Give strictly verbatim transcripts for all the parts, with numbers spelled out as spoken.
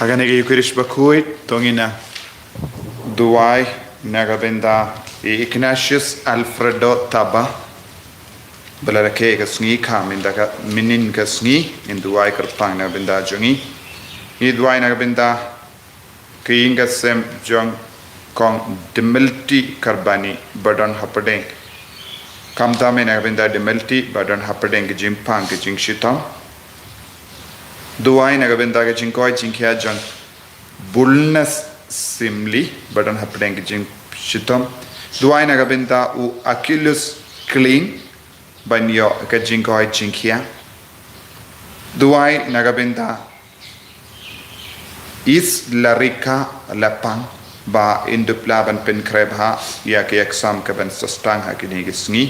Ha kane ka Eucharist bakhuid to ngin ïa duwai na ka bynta i Ignatius Alfredo Taba. Ba la rakhe ka sngi kha mynta ka, mynnin ka sngi, ngin duwai kyrpang na ka bynta jong i. Ngi duwai na ka bynta ka ïing ka sem jong Kong Dimilti Karbani ba don hapdeng. Khamtam na ka bynta Dimilti ba don hapdeng ka jingpang ka jingshitom. Duwai na ka bynta ka jingkoit jingkhiah jong Bulnes Simli ba don hapdeng ka jingshitom. Duwai na ka bynta u Achilles Kling ban ïoh ka jingkoit jingkhiah. Duwai na ka bynta Is Larika Lapang ba in dup lah ban pynkhreh bha ïa ki exam ka ban sa sdang ha kine ki sngi.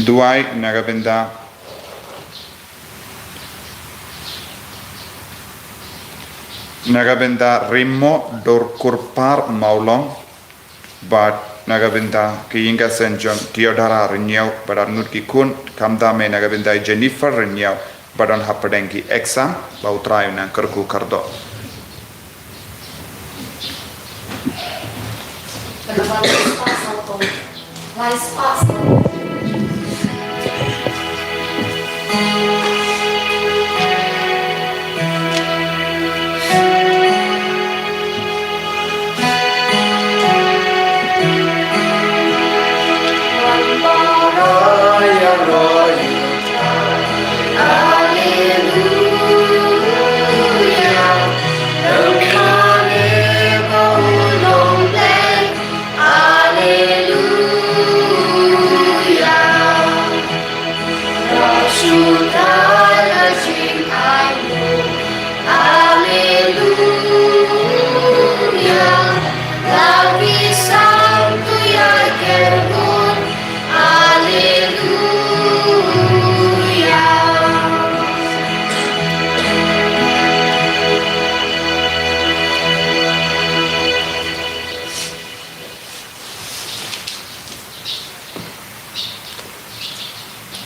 Duwai na ka bynta, na ka bynta Rimo Dorkurpar Mawlong. Bad na ka bynta ka ïing ka sem jong Theodora Rynñiaw bad arngut ki khun, khamtam na ka bynta Jennifer Rynñiaw ba don hapdeng ki exam, ba U Trai un nang kyrkhu kyrdoh.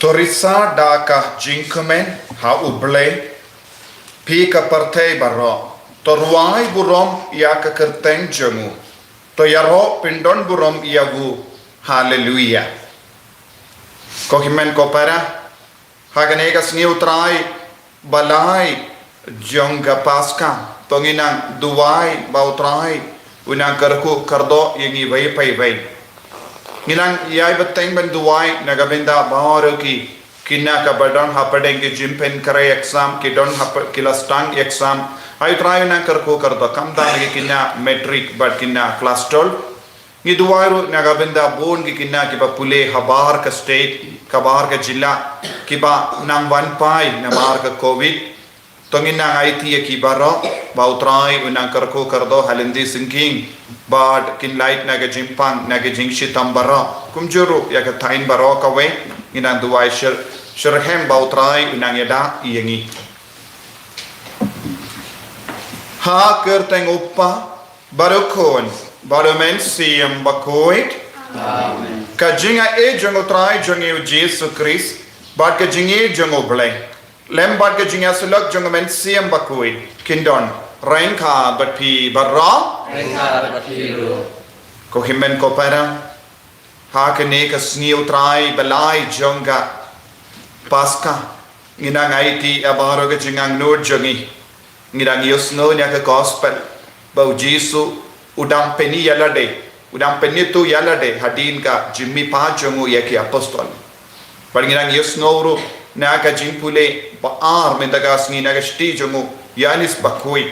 To risa da ka jingkmen ha U Blei, phi ka pyrthei baroh. To rwai burom ïa ka kyrteng jong u. To ïaroh pyndon burom ïa u. Haleluia. Ko hynmen ko para, ha kane ka sngi U Trai ba lai jong ka Paska, to ngin nang duwai ba U Trai un nang kyrkhu kyrdoh ïa ngi wei pa wei. Ngin nang ïai bteng ban duwai na ka bynta baroh ki kynja kiba don hapdeng ki jingpynkhreh exam, ki don hap-, ki la sdang exam. Ai U Trai un nang kyrkhu kyrdoh, khamtam ki kynja matric bad kynja klas twelve. Ngi duwai ruh na ka bynta bun ki kynja kiba pule habar ka state, habar ka jylla, kiba nang wan phai namar ka covid. To ngin nang aiti ïa ki baroh ba U Trai un nang kyrkhu kyrdoh ha lynti syngkien, bad kin lait na ka jingpang, na ka jingshitom baroh. Kumjuh ruh ïa ka thaiñ baroh kawei, ngin nang duwai shir-, shitrhem ba U Trai un nang ïada ïa ngi. Ha ka kyrteng U Kpa, bad U Khun, bad U Mynsiem Bakhuid. Amen. Ka jingaiei jong U Trai jong ngi U Jisu Khrist, bad ka jingïeit jong U Blei, lem bad ka jingïasyllok jong U Mynsiem Bakhuid, kin don ryngkat bad phi baroh. Ryngkat bad phi ruh. Ko hynmen ko para, ha kane ka sngi U Trai ba lai jong ka Paska, ngin nang aiti ïa baroh ka jingangnud jong ngi. Ngin nang ïohsngew na ka gospel ba U Jisu u dang pynïalade, u dang pynïathuh ïalade hadien ka jingmihpat jong u ïa ki apostol. Bad ngin nang ïohsngew ruh na ka jingpule ba ar mynta ka sngi na ka shithi jong u Ïoannis Bakhuid,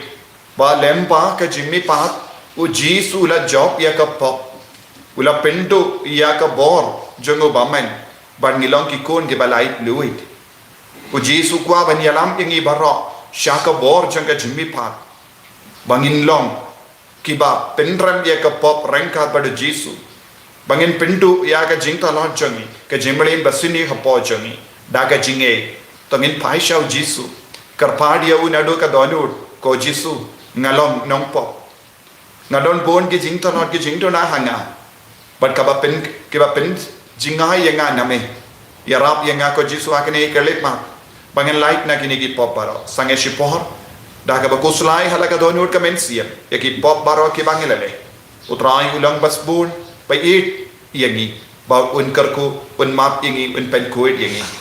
ba lem bad ka jingmihpat U Jisu u la jop ïa ka pop, u la pynduh ïa ka bor jong u bymman, bad ngi long ki khun kiba laitluid. U Jisu u kwah ban ïalam ïa ngi baroh sha ka bor jong ka jingmihpat, ba ngin long kiba pynrem ïa ka pop ryngkat bad U Jisu, ba ngin pynduh ïa ka jingtlot jong ngi, ka jingmlien basniew hapoh jong ngi da ka jingaiei. To ngin phai sha U Jisu, kyrpad ïa u naduh ka dohnud, ko Jisu, nga long nongpop. Nga don bun ki jingtlot, ki jingduna ha nga. Bad kaba pyn, kiba pynjngai ïa nga na me. Ïarap ïa nga ko Jisu ha kine ki khyllipmat, ba ngan lait na kine ki pop baroh. Sangeh shipor, da kaba khuslai ha la ka dohnud ka mynsiem ïa ki pop baroh kiba ngi la leh, U Trai u long ba sbun, ba ïeit ïa ngi, ba un kyrkhu, un map ïa ngi, un pynkhuid ïa ngi.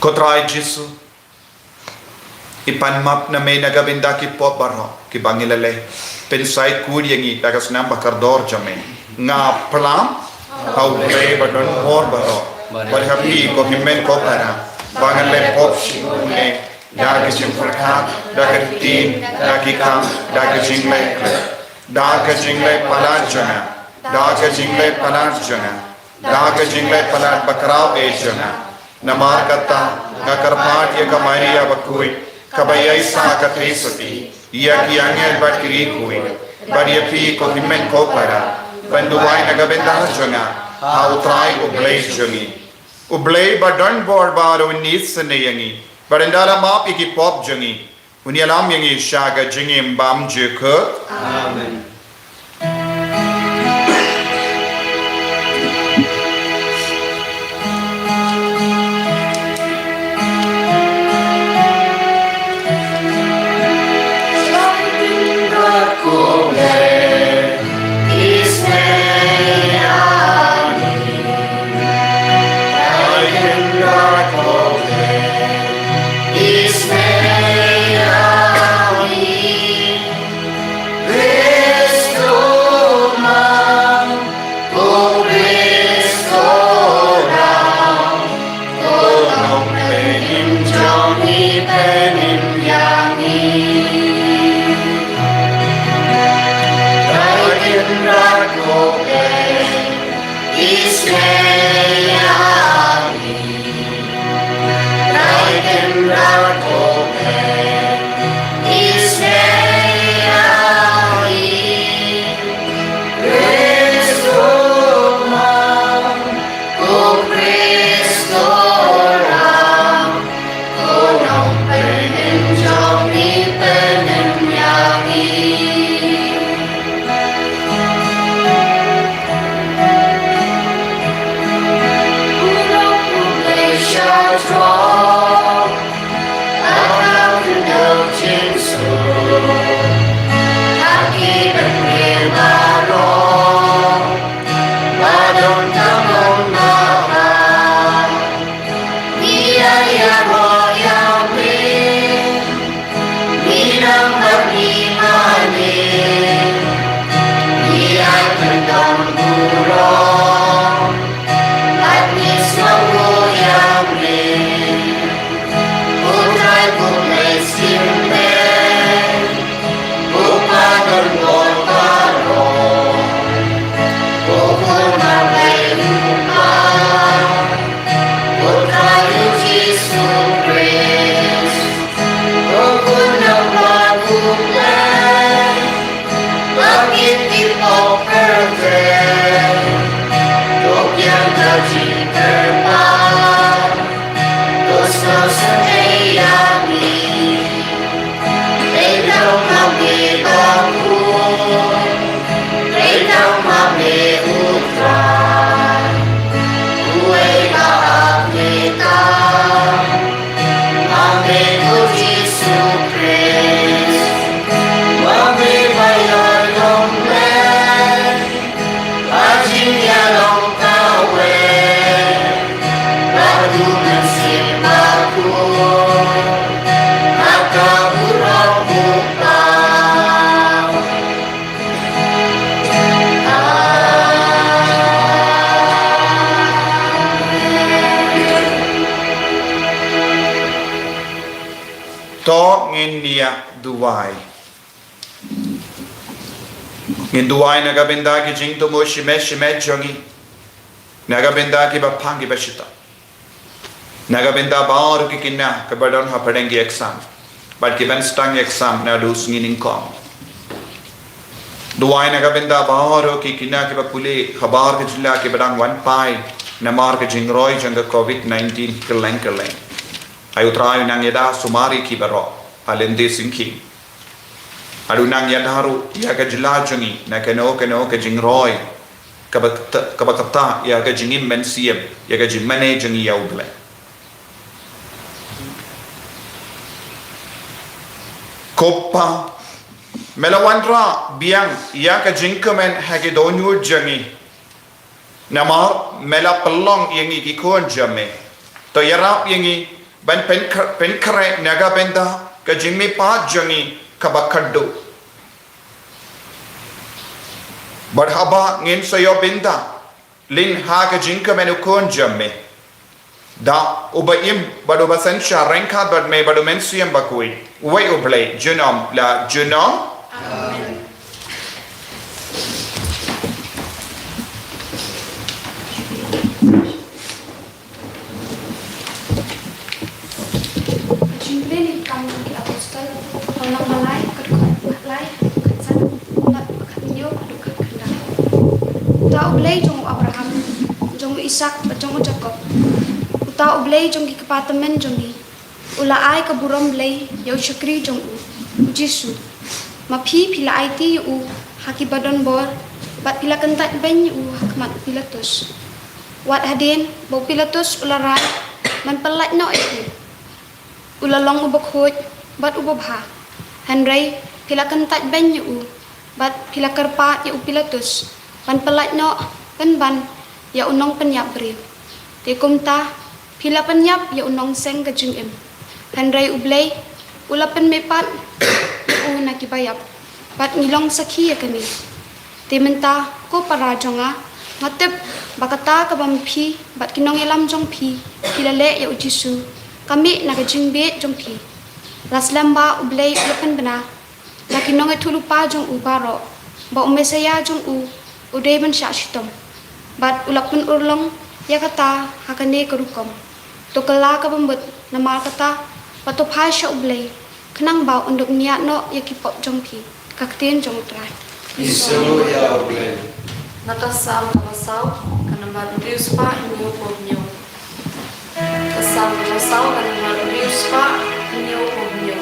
Ko Trai Jisu, ngi pan map na me na ka bynta ki pop baroh kiba ngi la leh, pynshai khuid ïa ngi da ka snam ba kordor jong me. Nga pyrshang ha U Blei ba don bor baroh, bad ha phi ko hynmen ko para, ba ngan leh pop shibun eh, da ka jingpyrkhat, da ka ktien, da ki kam, da ka jingleh, da ka jingleh palat jong nga, da ka jingleh palat jong nga, da ka jingleh palat bakhraw eh jong nga. Namar kata, nga kyrpad ïa ka Maria Bakhuid, kaba ïaishah katei sati ïa ki angel bad ki riewkhuid, bad ïa phi ko hynmen ko para, ban duwai na ka bynta jong nga ha U Trai U Blei jong ngi. U Blei ba don bor baroh un isynei ïa ngi, bad ynda la map ïa ki pop jong ngi, un ïalam ïa ngi sha ka jingim bymjukut. Amen. Ngin ïa duwai. Ngin duwai na ka bynta ki jingthmu shimet shimet jong ngi, na ka bynta kiba pang kiba shitom, na ka bynta baroh ki khynnah kiba don hapdeng ki exam bad kiban sdang exam naduh sngi nyngkong. Duwai na ka bynta baroh ki khynnah kiba pule habar ka jylla kiba dang wan phai namar ka jingroi jong ka covid nineteen kylleng kylleng. Ai U Trai u nang ïada sumar ïa ki baroh ha lynti syngkien. Bad u nang ïada ruh ïa ka jylla jong ngi na kano kano ka jingroi kaba kata, kaba kata ïa ka jingim mynsiem, ïa ka jingmane jong ngi ïa U Blei. Ko Pa, me la wanrah biang ïa ka jingkmen ha ki dohnud jong ngi. Namar me la pynlong ïa ngi ki khun jong me. To ïarap ïa ngi ban pynkyr-, pynkhreh na ka bynta ka jingmihpat jong ngi kaba khatduh. Bad haba ngin sa ïoh bynta lynti ha ka jingkmen u khun jong me, da uba im bad uba synshar ryngkat bad me bad U Mynsiem Bakhuid, uwei U Blei, junom la junom. Amen. Ka jingpule na ki kam jong ki apostol, lynnong ba lai, ka dkhot khatlai, khatsan, bad khathynñiew haduh khatkhyndai. Uta U Blei jong u Abraham, jong u Isak bad jong u Jakob, uta U Blei jong ki kpa tymmen jong ngi, u la ai ka burom Blei ïa u shakri jong u, u Jisu. Ma phi, phi la aiti ïa u ha kiba don bor, bad phi la kyntait beiñ ïa u ha khmat u Pilatus. Wat hadien ba u Pilatus u la rai ban pyllait noh ïa u, u la long uba khuid bad uba bha. Hynrei phi la kyntait beiñ ïa u bad phi la kyrpad ïa u Pilatus ban pyllait noh pynban ïa u nongpynïap briew. Te kumta phi la pynïap ïa u nongseng ka jingim. Hynrei U Blei u la pynmihpat ïa u na kiba ïap, bad ngi long sakhi ïa kane. Te mynta, ko para jong nga, nga tip ba kata kaba ma phi bad ki nongïalam jong phi, phi la leh ïa u Jisu, ka mih na ka jingbieit jong phi. La slem ba U Blei u la pynbna na ki nongïathuhlypa jong u baroh ba u Messaïah jong u u dei ban shah shitom, bad u la pynurlong ïa kata ha kane ka rukom. To kylla kaba mut namar kata, bad to phai sha U Blei, khnang ba un dup ñiad noh ïa ki pop jong phi. Ka ktien jong U Trai. Ïsih ïa U Blei. Na ka Salm kaba saw, ka nambar hynriew spah hynñiew phew hynñiew. Ka Salm kaba saw, ka nambar hynriew spah hynñiew phew hynñiew.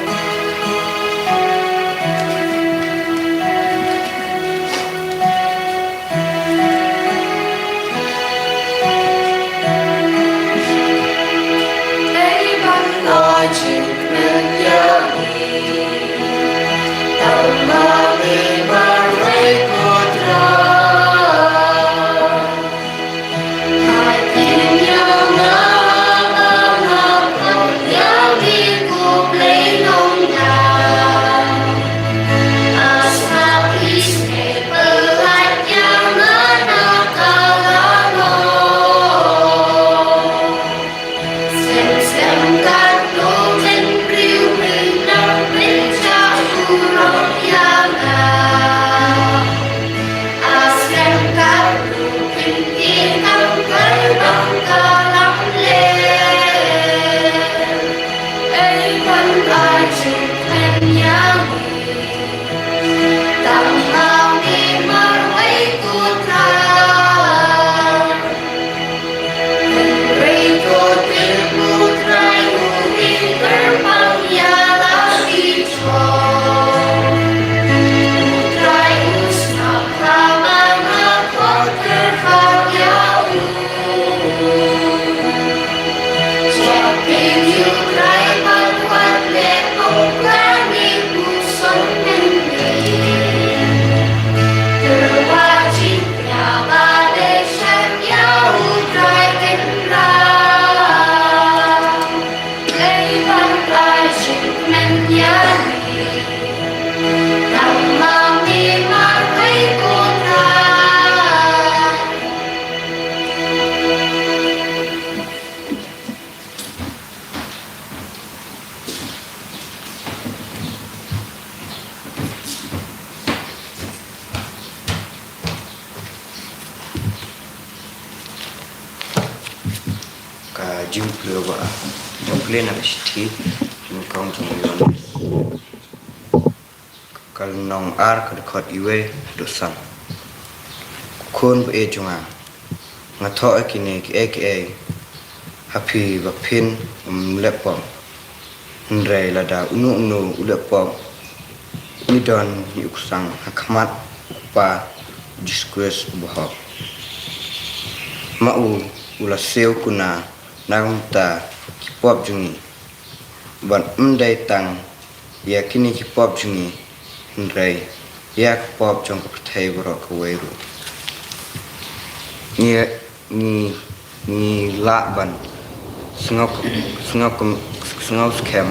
Jingpule ba, jingpule na ka shithi nyngkong jong u Ïoannis, ka lynnong ar, ka dkhot iwei haduh san. Ko khun ba ïeit jong nga, nga thoh ïa kine kiei kiei ha phi ba phin ym leh pop. Hynrei lada uno uno u leh pop, ngi don ngi u ksang ha khmat u Kpa, u Jisu Khrist u bahok. Ma u u la siew kuna na ka bynta ki pop jong ngi, bad ym dei tang ïa kine ki pop jong ngi, hynrei ïa ki pop jong ka pyrthei baroh kawei ruh. Ngi, ngi, ngi lah ban sngew, sngew, sngew skhem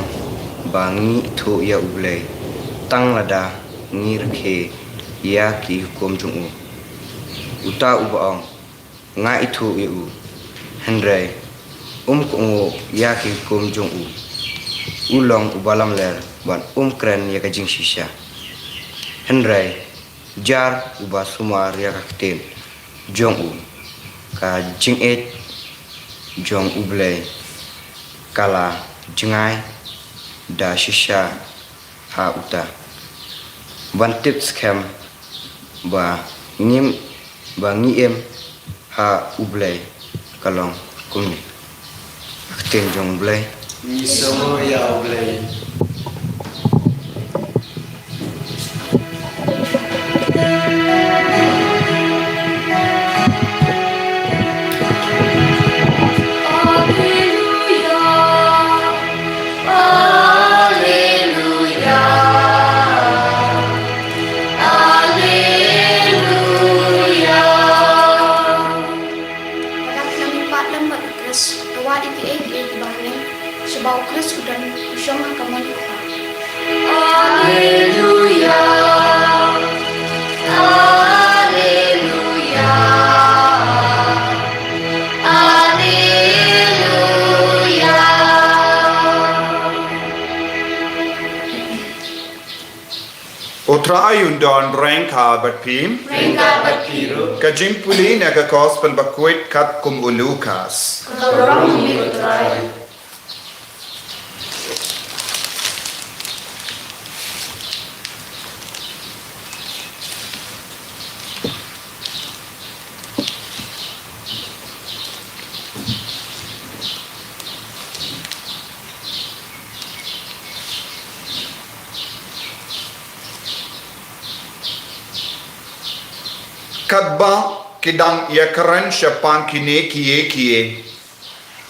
ba ngi ithuh ïa U Blei tang lada ngi rakhe ïa ki hukum jong u. Uta uba ong, nga ithuh ïa u, hynrei um kohnguh ïa ki hukum jong u, u long uba lamler bad um kren ïa ka jingshisha. Hynrei jar uba sumar ïa ka ktien jong u, ka jingïeit jong U Blei ka la jngai da shisha ha uta. Ban tip skhem ba ngim, ba ngi im ha U Blei ka long kumne. Ka ktien jong U Blei. Ngi sngew ïa U Blei. Haleluya. Lada phi la mihpat lem bad U Khrist, to wad ïa kiei kiei kiba ha neng, sha ba U Khrist u don u shong ha ka mon U Kpa. Haleluya. Haleluya. Haleluya. U Trai un don ryngkat bad phi. Ryngkat bad phi ruh. Ka jingpule na ka Gospel bakhuid katkum u Lukas. Ka burom ïa me ko Trai. Katba ki dang ïakren shaphang kine kiei kiei,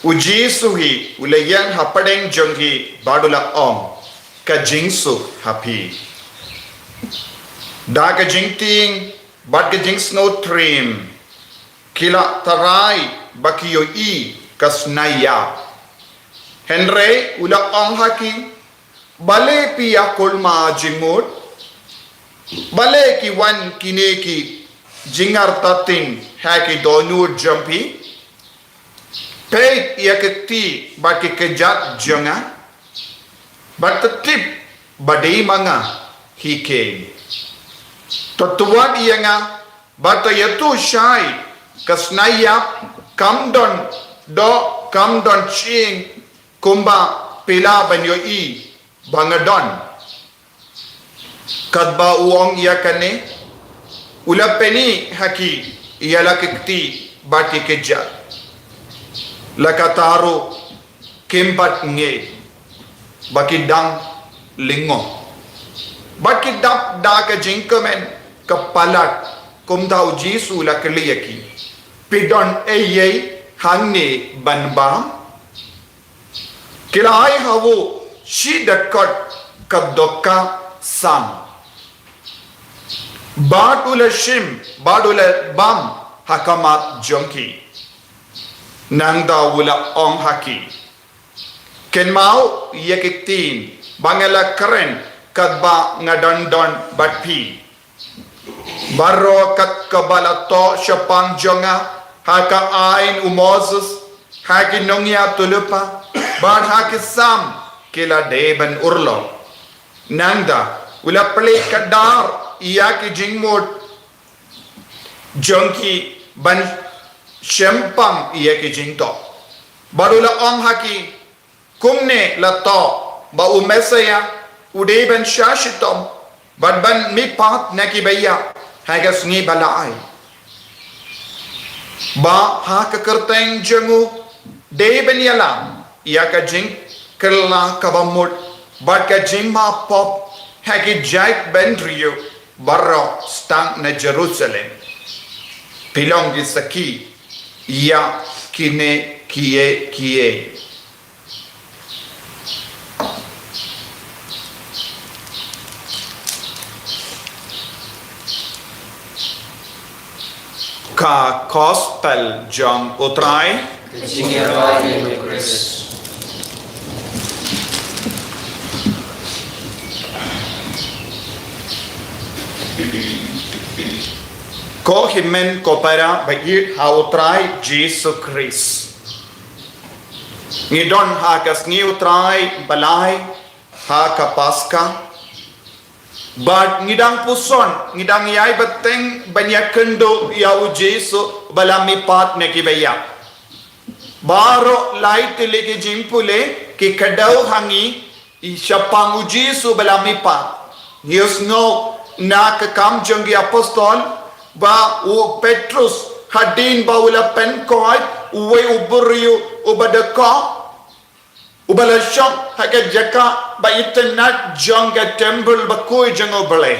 U Jisu hi u la ïeng hapdeng jong ki bad u la ong, ka jingsuk ha phi. Da ka jingtieng bad ka jingsngewtriem ki la tharai ba ki ïohi ka snaiïap. Hynrei u la ong ha ki, balei phi ïa kulmar jingmut? Balei ki wan kine ki jingartatien ha ki dohnud jong phi? Peit ïa ki kti bad ki kjat jong nga, bad to tip ba dei ma nga hi keiñ. To tuad ïa nga bad to ïathuh shai, ka snaiïap kam don doh, kam don shyieng kumba phi lah ban ïohi ba nga don. Katba u ong ïa kane, u la pyni ha ki ïa la ki kti bad ki kjat. La katta ruh kim pat ngeit, ba ki dang lyngngoh. Bad ki dap da ka jingkmen ka palat, kumta U Jisu u la kylli ïa ki, phi don ei ei hangne ban bam? Ki la ai ha u shi dkhot ka dohkha sam. Bad u la shim bad u la bam ha khmat jong ki. Nangta u la ong ha ki, kynmaw ïa ki ktien ba nga la kren katba nga don don bad phi. Baroh kat kaba la thoh shaphang jong nga ha ka aiñ u Moses, ha ki nongïathuhlypa bad ha ki Salm, ki la dei ban urlong. Nangta u la plie kdar ïa ki jingmut jong ki ban shemphang ïa ki jingthoh. Bad u la ong ha ki, kumne la thoh ba u Messaïah u dei ban shah shitom bad ban mihpat na ki baïa ha ka sngi ba la ai, ba ha ka kyrteng jong u dei ban ïalam ïa ka jingkylla kaba mut bad ka jingmap pop ha ki jaitbynriew baroh, tang na Jerusalem. Phi long ki sakhi ïa kine kiei kiei. Ka Gospel jong u Trai. Ka jingïaroh ïa u Khrist. Ko hynmen ko para ba ïeit ha u Trai Jisu Khrist. Ngi don ha ka sngi u Trai ba lai ha ka Paska. Bad ngi dang puson, ngi dang ïai bteng ban ïakynduh ïa u Jisu ba la mihpat na ki baïa. Baroh lai tylli ki jingpule ki kdew ha ngi shaphang u Jisu ba la mihpat. Ngi ïohsngew na ka Kam jong ki Apostol ba u Petrus, hadien ba u la pynkoit uwei u briew uba dkoh, uba la shong ha ka jaka ba itynnad jong ka temple bakhuid jong u Blei,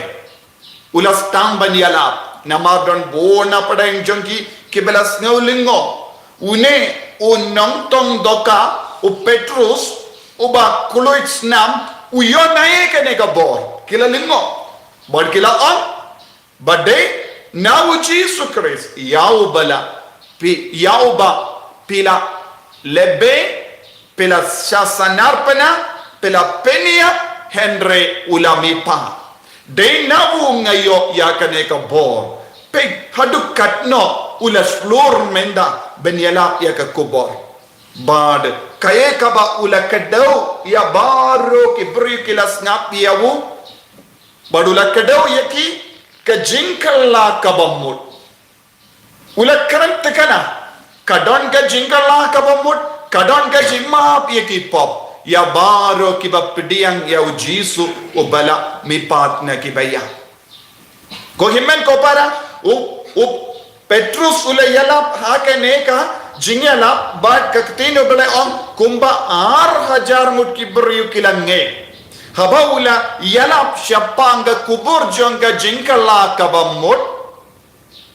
u la sdang ban ïalap. Namar don bun na pdeng jong ki kiba la sngew lyngngoh. Une u nongtong dohkha u Petrus, uba khlem snam, u ïoh na ïa kane ka bor. Ki la lyngngoh bad ki la ong ba dei na u Jisu Khrist, ïa uba la phi, ïa uba phi la lehbeiñ, phi la shah sanar pynah, phi la pynïap, hynrei u la mihpat. Dei na u nga ïoh ïa kane ka bor. Peit haduh katno u la shlur mynta ban ïalap ïa ka khubor. Bad kaei kaba u la kdew ïa baroh ki briew ki la sngap ïa u. Bad u la kdew ïa ki ka jingkylla kaba mut. U la kren thikna, ka don ka jingkylla kaba mut, ka don ka jingmap ïa ki pop ïa baroh kiba pdiang ïa u Jisu uba la mihpat na ki baïa. Ko hynmen ko para, u, u Petrus u la ïalap ha kane ka jingïalap bad ka ktien u Blei ong kumba ar hajar ngut ki briew ki la ngeit. Haba u la ïalap shaphang ka khubor jong ka jingkylla kaba mut,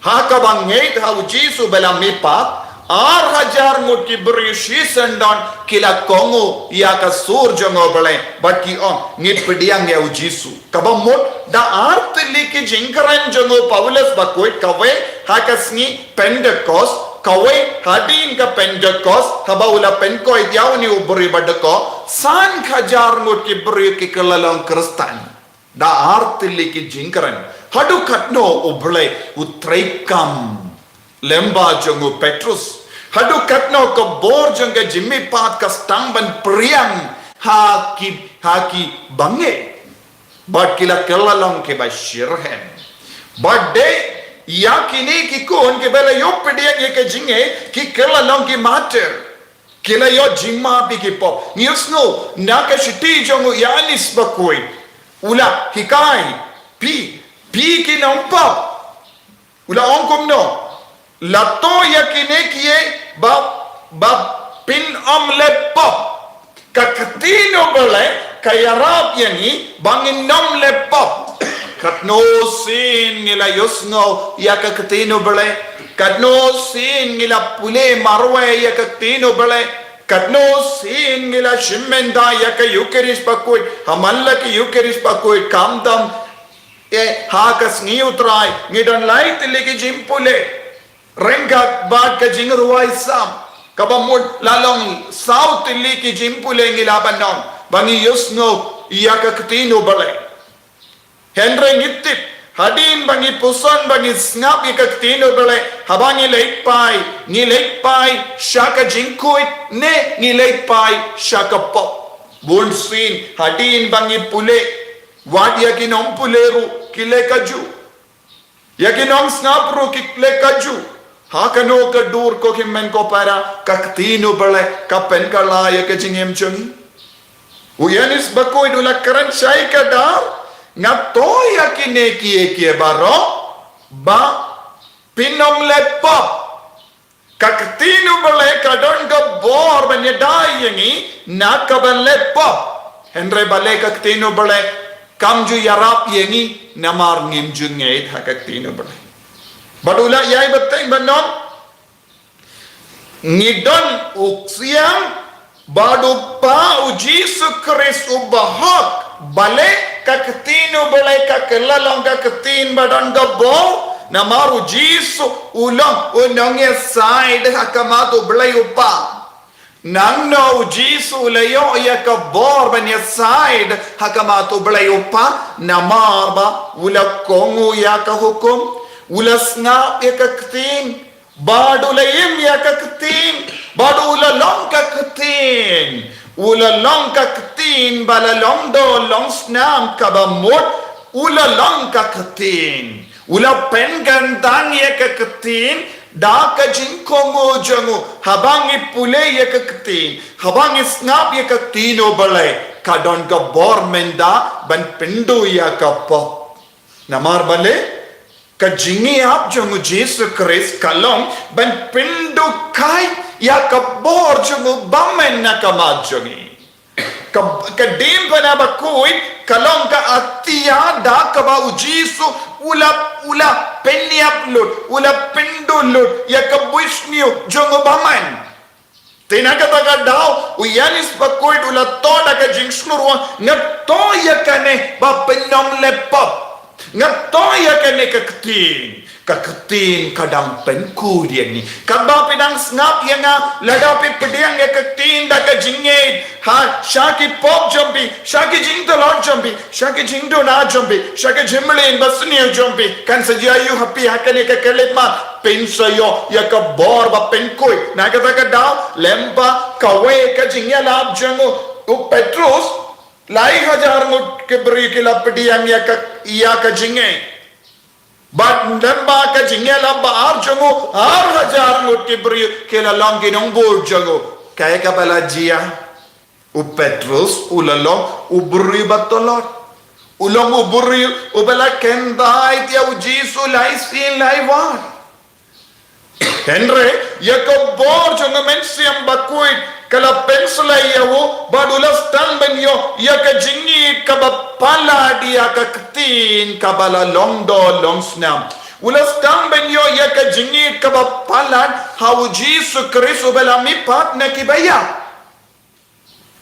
ha kaba ngeit ha u Jisu ba la mihpat, ar hajar ngut ki briew shisyndon ki la kohnguh ïa ka sur jong u Blei bad ki ong, ngi pdiang ïa u Jisu. Kaba mut da ar tylli ki jingkren jong u Paulus bakhuid, kawei ha ka sngi Pentekost, kawei hadien ka Pentekost haba u la pynkoit ïa une u briew ba dkoh, san hajar ngut ki briew ki kylla long Khristan. Da ar tylli ki jingkren. Haduh katno u Blei u treikam lyngba jong u Petrus? Haduh katno ka bor jong ka jingmihpat ka sdang ban pdiang ha ki, ha ki bangeit? Bad ki la kylla long kiba shitrhem. Bad dei ïa kine ki khun kiba la ïoh pdiang ïa ka jingngeit, ki kylla long ki martyr. Ki la ïoh jingmap ïa ki pop. Ngi ïohsngew na ka shithi jong u Ïoannis bakhuid, u la hikai, phi, phi ki nongpop. U la ong kumno? La thoh ïa kine kiei ba, ba phin ym leh pop. Ka ktien u Blei ka ïarap ïa ngi ba ngin ym leh pop. Katno sien ngi la ïohsngew ïa ka ktien u Blei. Katno sien ngi la pule marwei ïa ka ktien u Blei. Katno sien ngi la shim bynta ïa ka Ïukharist bakhuid. Ha man la ka Ïukharist bakhuid, khamtam eh ha ka sngi u Trai, ngi don lai tylli ki jingpule. Ryngkat bad ka jingrwai Salm, kaba mut la long saw tylli ki jingpule ngi lah ban ong ba ngi ïohsngew ïa ka ktien u Blei. Hynrei ngi tip, hadien ba ngi puson, ba ngi sngap ïa ka ktien u Blei, haba ngi leit phai, ngi leit phai sha ka jingkhuid ne ngi leit phai sha ka pop? Bunsien hadien ba ngi pule, wat ïa ki nongpule ruh ki leh kajuh. Ïa ki nongsngap ruh ki leh kajuh. Ha kano ka dur ko hynmen ko para, ka ktien u Blei ka pynkylla ïa ka jingim jong ngi? U Ïoannis Bakhuid u la kren shai kdar, nga thoh ïa kine kiei kiei baroh ba phin ym leh pop. Ka ktien u Blei ka don ka bor ban ïada ïa ngi na ka ban leh pop. Hynrei balei ka ktien u Blei kam ju ïarap ïa ngi? Namar ngim ju ngeit ha ka ktien u Blei. Bad u la ïai bteng ban ong, ngi don u Ksiang bad u Kpa, u Jisu Khrist u bahok. Balei? Ka ktien u Blei ka kylla long ka ktien ba don ka bor. Namar u Jisu u long u nongïasaid ha khmat u Blei u Kpa. Nangno u Jisu u la ïoh ïa ka bor ban ïasaid ha khmat u Blei u Kpa? Namar ba u la kohnguh ïa ka hukum, u la sngap ïa ka ktien, bad u la im ïa ka ktien, bad u la long ka ktien. U la long ka ktien ba la long doh long snam, kaba mut u la long ka ktien. U la pynkyntang ïa ka ktien da ka jingkohnguh jong u. Haba ngi pule ïa ka ktien, haba ngi sngap ïa ka ktien u Blei, ka don ka bor mynta ban pynduh ïa ka pop. Namar balei? Ka jingïap jong u Jisu Khrist ka long ban pynduh kai ïa ka bor jong u bymman na ka khmat jong ngi. Ka, ka diengphna bakhuid ka long ka atiar da kaba u Jisu u la, u la pynïap lut, u la pynduh lut ïa ka bunsniew jong u bymman. Te na kata ka daw u Ïoannis Bakhuid u la thoh da ka jingsngewthuh, nga thoh ïa kane ba phin ym leh pop. Nga thoh ïa kane ka ktien. Ka ktien ka dang pynkhuid ïa ngi. Katba phi dang sngap ïa nga, lada phi pdiang ïa ka ktien da ka jingngeit, ha, sha ki pop jong phi, sha ki jingtlot jong phi, sha ki jingduna jong phi, sha ki jingmlien basniew jong phi, kan sa jia ïa phi ha kane ka khyllipmat, phin sa ïoh ïa ka bor ba pynkhuid. Na kata ka daw lem bad kawei ka jingïalap jong u, u Petrus, lai hajar ngut ki briew ki la pdiang ïa ka, ïa ka jingngeit. Bad lem bad ka jingïalap ba ar jong u, ar hajar ngut ki briew ki la long ki nongbud jong u. Kaei kaba la jia? U Petrus u la long u briew ba tlot. U long u briew uba la kyntait ïa u Jisu lai sien lai wan. Hynrei ïa ka bor jong u Mynsiem Bakhuid ka la pynsleh ïa u, bad u la sdang ban ïoh ïa ka jingngeit kaba palat ïa ka ktien kaba la long doh long snam. U la sdang ban ïoh ïa ka jingngeit kaba palat ha u Jisu Khrist uba la mihpat na kiba ïap.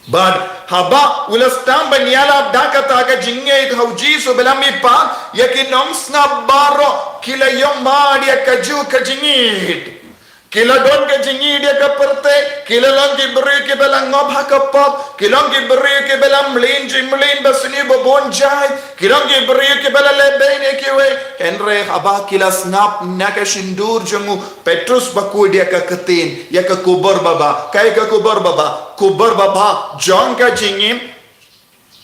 Bad haba u la sdang ban ïalap da kata ka jingngeit ha u Jisu ba la mihpat, ïa ki nongsngap baroh ki la ïohmad ïa kajuh ka jingngeit. Ki la don ka jingngeit ïa ka pyrthei, ki la long ki briew kiba la ngop ha ka pop, ki long ki briew kiba la mlien jingmlien basniew ba bun jait, ki long ki briew kiba la leh beiñ ïa kiwei. Hynrei haba ki la sngap na ka shyntur jong u Petrus Bakhuid ïa ka ktien, ïa ka khubor baba. Kaei ka khubor baba? Khubor baba jong ka jingim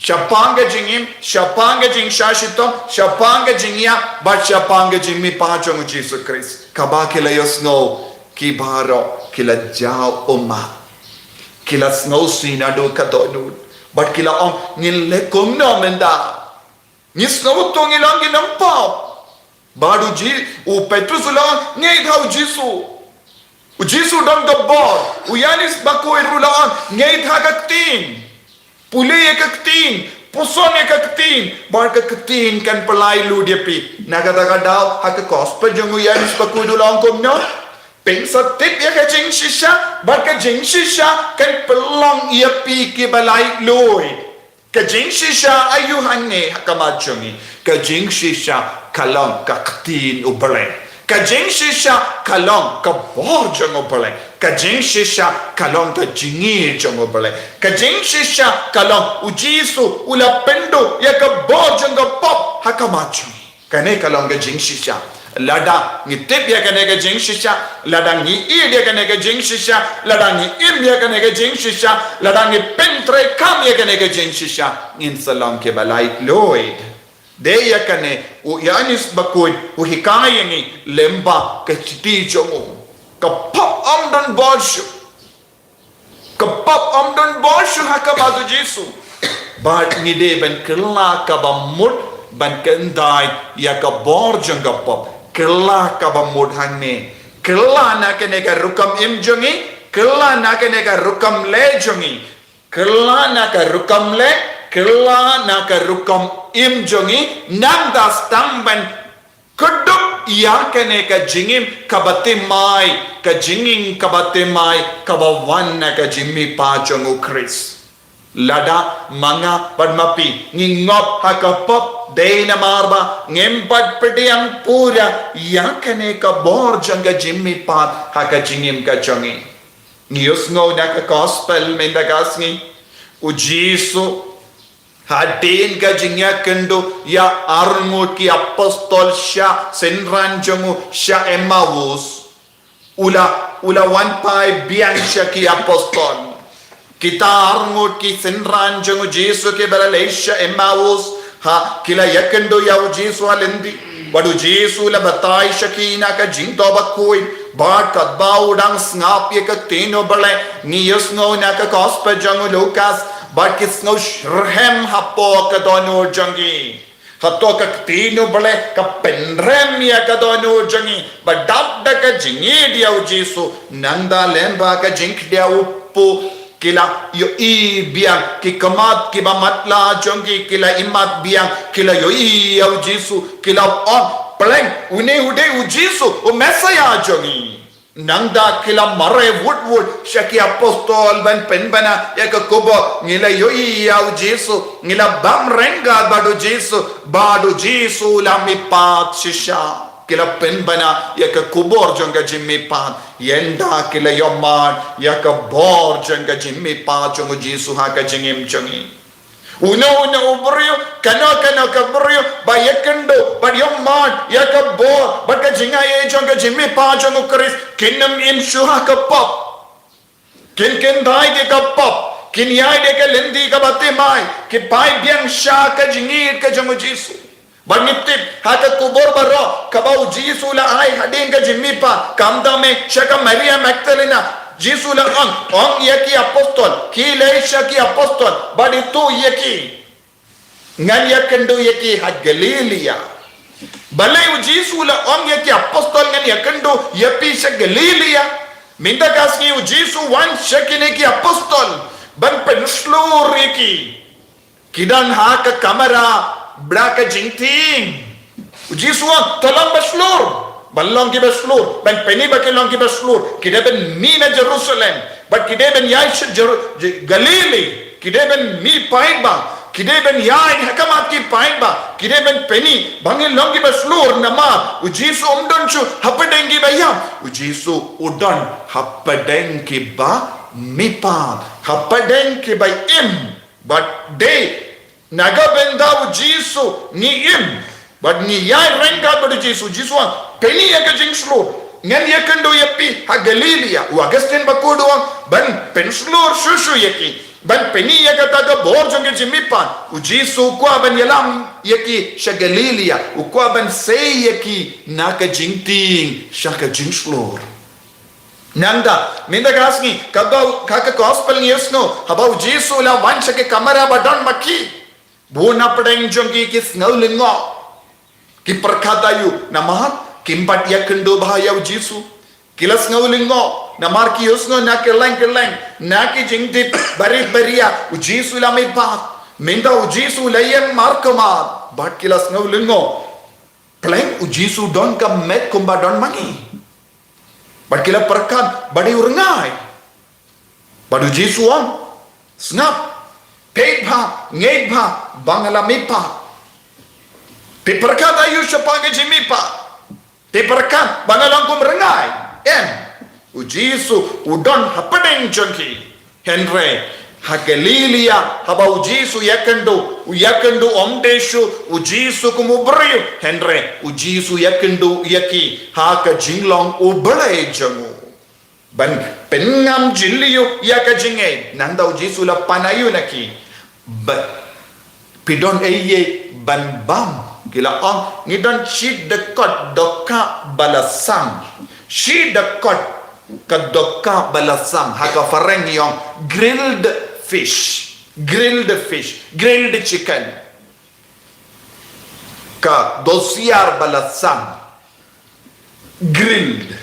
shaphang ka jingim, shaphang ka jingshah shitom, shaphang ka jingïap, bad shaphang ka jingmihpat jong u Jisu Khrist. Kaba ki la ïohsngew, ki baroh ki la jaw ummat. Ki la sngewsih naduh ka dohnud, bad ki la ong, ngin leh kumno mynta? Ngi sngewthuh ngi long ki nongpop. Bad u Ji-, u Petrus u la ong, ngeit ha u Jisu. U Jisu don ka bor. U Ïoannis Bakhuid u la ong, ngeit ha ka ktien. Pule ïa ka ktien, puson ïa ka ktien, bad ka ktien kan pyllait lut ïa phi. Na kata ka daw ha ka gospel jong u Ïoannis Bakhuid u la ong kumno? Phin sa tip ïa ka jingshisha, bad ka jingshisha kan pynlong ïa phi kiba laitluid. Ka jingshisha aïu hangne ha khmat jong ngi? Ka jingshisha ka long ka ktien u Blei. Ka jingshisha ka long ka bor jong u Blei. Ka jingshisha ka long ka jingngeit jong u Blei. Ka jingshisha ka long u Jisu u la pynduh ïa ka bor jong ka pop ha khmat jong ngi. Kane ka long ka jingshisha. Lada ngi tip ïa kane ka jingshisha, lada ngi ïeit ïa kane ka jingshisha, lada ngi im ïa kane ka jingshisha, lada ngi pyntreikam ïa kane ka jingshisha, ngin sa long kiba laitluid. Dei ïa kane u Ïoannis Bakhuid u hikai ïa ngi lyngba ka shithi jong u. Ka pop ym don bor shuh. Ka pop ym don bor shuh ha khmat u Jisu. Bad ngi dei ban kylla kaba mut ban kyntait ïa ka bor jong ka pop. Kylla kaba mut hangne. Kylla na kane ka rukom im jong ngi. Kylla na kane ka rukom leh jong ngi. Kylla na ka rukom leh, kylla na ka rukom im jong ngi, nangta sdang ban kdup ïa kane ka jingim kaba thymmai, ka jingim kaba thymmai, kaba wan na ka jingmihpat jong u Khrist. Lada ma nga bad ma phi ngi ngop ha ka pop, dei namar ba ngim pat pdiang pura ïa kane ka bor jong ka jingmihpat ha ka jingim ka jong ngi. Ngi ïohsngew na ka gospel mynta ka sngi, u Jisu hadien ka jingïakynduh ïa arngut ki apostol sha synran jong u sha Emmaus, u la, u la wan phai biang sha ki apostol. Kita arngut ki synran jong u Jisu kiba la leit sha Emmaus, ha, ki la ïakynduh ïa u Jisu ha lynti. Bad u Jisu u la batai sha ki na ka jingthoh bakhuid, bad katba u dang sngap ïa ka ktien U Blei. Ngi ïohsngew na ka gospel jong u Lukas, bad ki sngew shitrhem hapoh ka dohnud jong ki. Hato ka ktien U Blei ka pynrem ïa ka dohnud jong ngi, ba dap da ka jingïeit ïa u Jisu, nangta lyngba ka jingkhyndiat u Kpu, ki la ïohi biang, ki khmat kiba matlah jong ki, ki la imat biang, ki la ïohi ïa u Jisu, ki la ong, pleng, une u dei u Jisu, u Messaïah jong ngi. Nangta ki la mareh wut wut sha ki apostol ban pynbna ïa ka khubor, ngi la ïohi ïa u Jisu, ngi la bam ryngkat bad u Jisu, bad u Jisu u la mihpat shisha. Ki la pynbna ïa ka khubor jong ka jingmihpat, ynda ki la ïohmad ïa ka bor jong ka jingmihpat jong u Jisu ha ka jingim jong ngi. Uno uno u briew, kano kano ka briew ba ïakynduh bad ïohmad ïa ka bor bad ka jingaiei jong ka jingmihpat jong u Khrist, kin ym im shuh ha ka pop. Kin kyntait ïa ka pop, kin ïaid ïa ka lynti kaba thymmai, ki phai biang sha ka jingïeit ka jong u Jisu. Bad ngi tip ha ka khubor baroh kaba u Jisu u la ai hadien ka jingmihpat, khamtam eh sha ka Maria Magdalena, Jisu u la ong, ong ïa ki apostol, ki leit sha ki apostol bad ïathuh ïa ki, ngan ïakynduh ïa ki ha Galilaia. Balei u Jisu u la ong ïa ki apostol, ngan ïakynduh ïa phi sha Galilaia? Mynta ka sngi u Jisu u wan sha kine ki apostol ban pynshlur ïa ki. Ki don ha ka kamra ba da ka jingtieng. U Jisu u ong, to long ba shlur. Ban long kiba shlur. Ban pyni ba kin long kiba shlur, ki dei ban mih na Jerusalem. Bad ki dei ban ïaid sha Jer-, J-, Galili. Ki dei ban mih paidbah. Ki dei ban ïaid ha khmat ki paidbah. Ki dei ban pyni ba ngin long kiba shlur namar u Jisu um don shuh hapdeng kiba ïap. U Jisu u don hapdeng kiba mihpat. Hapdeng kiba im. Bad dei na ka bynta u Jisu ngi im bad ngi ïaid ryngkat bad u Jisu. Jisu u ong, pyni ïa ka jingshlur. Ngan ïakynduh ïa phi ha Galilaia. U Augustine Bakhuid u ong, ban pynshlur shuh shuh ïa ki, ban pyni ïa kata ka bor jong ka jingmihpat. U Jisu u kwah ban ïalam ïa ki sha Galilaia. U kwah ban sei ïa ki na ka jingtieng sha ka jingshlur. Nangta mynta ka sngi, kaba, ha ka gospel ngi ïohsngew, haba u Jisu u la wan sha ki kamra ba don ma ki, bun hapdeng jong ki ki sngew lyngngoh. Ki pyrkhat aïu, namar kim pat ïakynduh bha ïa u Jisu. Ki la sngew lyngngoh namar ki ïohsngew na kylleng kylleng, na ki jingtip barit baria, u Jisu u la mihpat. Mynta u Jisu u la ïeng markhmat, bad ki la sngew lyngngoh. Pleng u Jisu u don ka met kumba don ma ngi? Bad ki la pyrkhat ba dei u rngai. Bad u Jisu u ong, sngap, peit bha, ngeit bha ba nga la mihpat. Phi pyrkhat aïu shaphang ka jingmihpat? Phi pyrkhat ba nga long kum rngai? Em. U Jisu u don hapdeng jong ki. Hynrei ha Galilaia, haba u Jisu u ïakynduh, u ïakynduh um dei shuh u Jisu kum u briew, hynrei u Jisu u ïakynduh ïa ki ha ka jinglong U Blei jong u. Ban pynngam jylliew ïa ka jingngeit. Nangta u Jisu u la pan aïu na ki? Ba, phi don ei ei ban bam? Ki la ong, ngi don shi dkhot dohkha ba la sam. Shi dkhot ka dohkha ba la sang, ha ka phareng ïong grilled fish, grilled fish, grilled chicken. Ka dosiar ba la sang, grilled.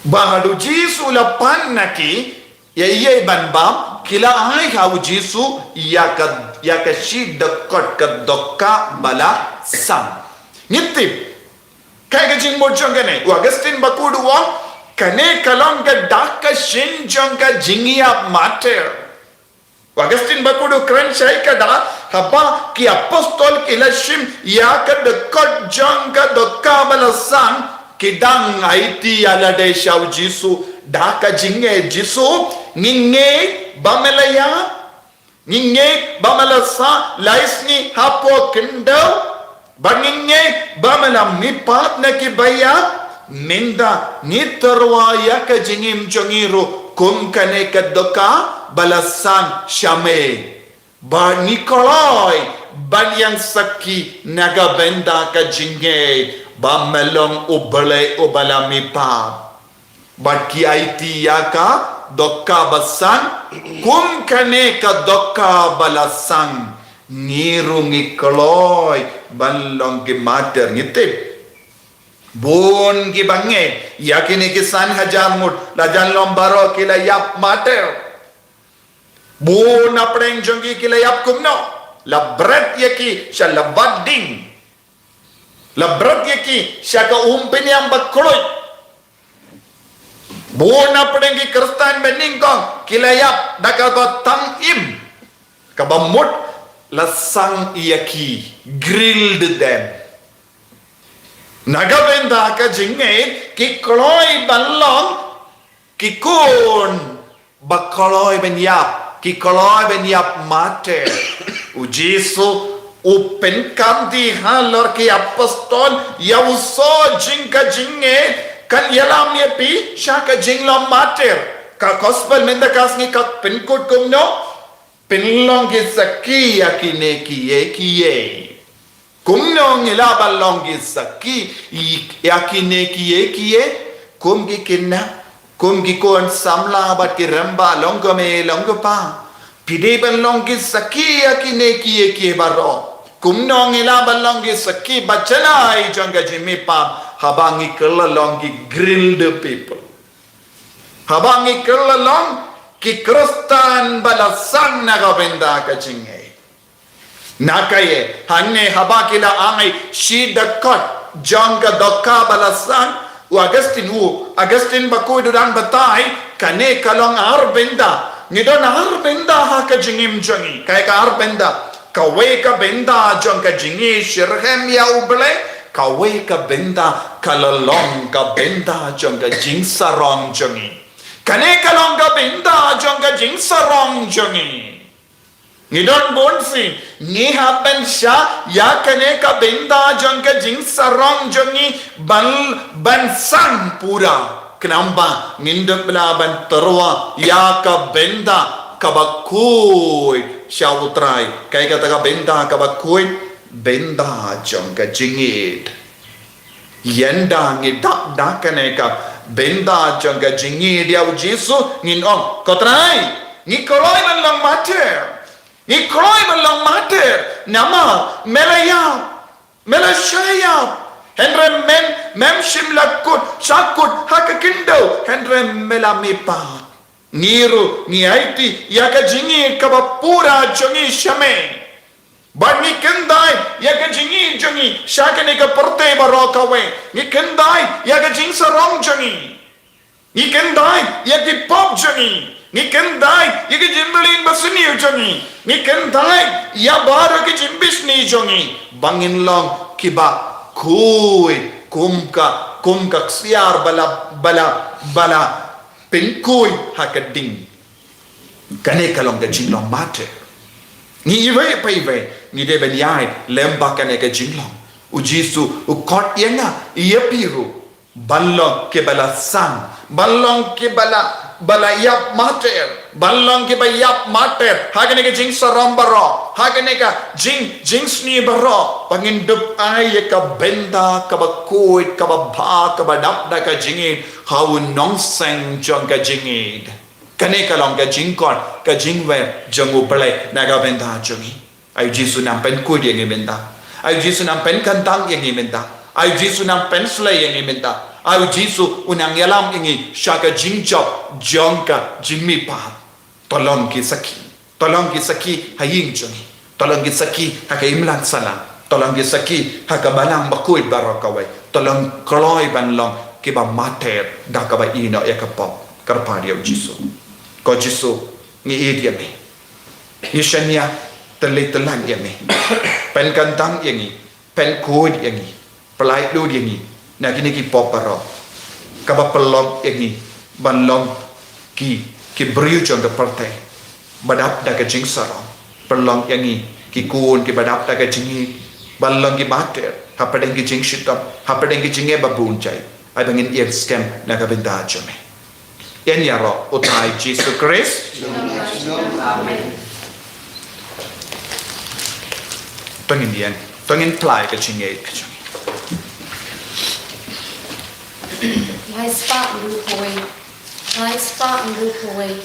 Ba haduh Jisu la pan na ki, ïa ïa ban bam, ki la ai ha u Jisu ïa ka, ïa ka shi dkhot ka dohkha ba la sang. Ngi tip, kaei ka jingmut jong kane? U Augustine Bakhuid u ong, kane ka long ka dak ka shin jong ka jingïap martyr. U Augustine Bakhuid u kren shai ka dak, haba ki apostol ki la shim ïa ka dkhot jong ka dohkha ba la sang, ki dang aiti ïa lade sha u Jisu da ka jingngeit, Jisu, ngi ngeit ba me la ïap, ngi ngeit ba me la sah lai sngi hapoh khyndew, ba ngi ngeit ba me la mihpat na ki ba ïap, mynta ngi tyrwa ïa ka jingim jong ngi ruh kum kane ka dohkha ba la sang sha me. Ba ngi kloi ban ïeng sakhi na ka bynta ka jingngeit ba me long U Blei uba la mihpat. Bad ki aiti ïa ka dohkha ba sang kum kane ka dohkha ba la sang. Ngi ruh ngi kloi ban long ki martyr, ngi tip. Bun ki ba ngeit ïa kine ki san hajar ngut, la jan long baroh ki la ïap martyr. Bun na pdeng jong ki ki la ïap kumno? La bret ïa ki sha lbat ding. La bret ïa ki sha ka um pynïam ba kluid. Bun na pdeng ki Khristan ba nyngkong ki la ïap da kaba tang im. Kaba mut la sang ïa ki, grilled them. Na ka bynta ka jingngeit ki kloi ban long ki khun ba kloi ban ïap, ki kloi ban ïap martyr. U Jisu u pynkhamti halor ki apostol ïa u soh jong ka jingngeit, kan ïalam ïa phi sha ka jinglong martyr. Ka gospel mynta ka sngi ka pynkut kumno? Pynlong ki sakhi ïa kine kiei kiei. Kumno ngi lah ban long ki sakhi ïa kine kiei kiei? Kum ki khynnah, kum ki khun samla bad ki rangbah, long kmie long kpa, phi dei ban long ki sakhi ïa kine kiei kiei baroh. Kumno ngi lah ban long ki sakhi ba janai jong ka jingmihpat? Haba ngi kylla long ki grilled people. Haba ngi kylla long ki Khristan ba la sang na ka bynta ka jingngeit. Na kaei? Hangne haba ki la ai shi dkhot jong ka dohkha ba la sang, u Augustine, u Augustine Bakhuid u dang batai, kane ka long ar bynta. Ngi don ar bynta ha ka jingim jong ngi. Kaei ka ar bynta? Kawei ka bynta jong ka jingïasyrhem ïa U Blei, kawei ka bynta ka la long ka bynta jong ka jingsarong jong ngi. Kane ka long ka bynta jong ka jingsarong jong ngi. Ngi don bun sien ngi hap ban shah ïa kane ka bynta jong ka jingsarong jong ngi ban, ban sang pura. Khnang ba ngin dup lah ban tyrwa ïa ka bynta kaba khuid sha U Trai. Kaei kata ka bynta kaba khuid? Bynta jong ka jingïeit. Ynda ngi dap da kane ka bynta jong ka jingïeit ïa U Jisu, ngin ong, Ko Trai, ngi kloi ban long martyr. Ngi kloi ban long martyr. Namar me la ïap, me la shah ïap. Hynrei mem, mem shym la kut, shah kut ha ka khyndew, hynrei me la mihpat. Ngi ruh ngi aiti ïa ka jingïeit kaba pura jong ngi sha me. Bad ngi kyntait ïa ka jingïeit jong ngi sha kane ka pyrthei baroh kawei. Ngi kyntait ïa ka jingsarong jong ngi. Ngi kyntait ïa ki pop jong ngi. Ngi kyntait ïa ki jingmlien basniew jong ngi. Ngi kyntait ïa baroh ki jingbishni jong ngi. Ba ngin long kiba khuid kum ka, kum ka ksiar ba la, ba la, ba la pynkhuid ha ka ding. Kane ka long ka jinglong martyr. Ngi iwei pa iwei ngi dei ban ïaid lem bad kane ka jinglong. U Jisu u khot ïa nga, ïa phi ruh, ban long kiba la sang, ban long kiba la, ba la ïap martyr. ban long kiba ïap martyr ha kane ka jingsarong baroh, ha kane ka jing, jingsniew baroh, ba ngin dup ai ïa ka bynta kaba khuid, kaba bha, kaba dap da ka jingïeit ha u nongseng jong ka jingïeit. Kane ka long ka jingkor, ka jingwer jong U Blei na ka bynta jong ngi. Ai U Jisu, nang pynkhuid ïa ngi mynta. Ai U Jisu, nang pynkyntang ïa ngi mynta. Ai U Jisu, nang pynslei ïa ngi mynta. Ai U Jisu, u nang ïalam ïa ngi sha ka jingjop jong ka jingmihpat. To long ki sakhi. To long ki sakhi ha ïing jong ngi. To long ki sakhi ha ka imlang sahlang. To long ki sakhi ha ka balang bakhuid baroh kawei. To long kloi ban long kiba martyr da kaba ïehnoh ïa ka pop. Kyrpad ïa U Jisu. Ko Jisu, ngi ïeit ïa me. Ngi shaniah, tylli tyllan ïa me. Pynkyntang ïa ngi, pynkhuid ïa ngi, pyllait lut ïa ngi na kine ki pop baroh. Kaba pynlong ïa ngi ban long ki, ki briew jong ka pyrthei ba dap da ka jingsarong. Pynlong ïa ngi ki khun kiba dap da ka jingïeit, ban long ki martyr hapdeng ki jingshitom, hapdeng ki jingeh ba bun jait. Ai ba ngin ïeng skhem na ka bynta jong me. Ïeng ïaroh U Trai Jisu Khrist. Amen. To ngin ïeng, to ngin plie ka jingïeit ka jong ngi. Lai spah hynriew phew wei. Lai spah hynriew phew wei.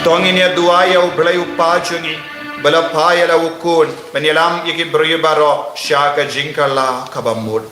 To ngin ïa duwai ïa U Blei U Kpa jong ngi, ba la phah ïa la U Khun ban ïalam ïa ki briew baroh sha ka jingkylla kaba mut.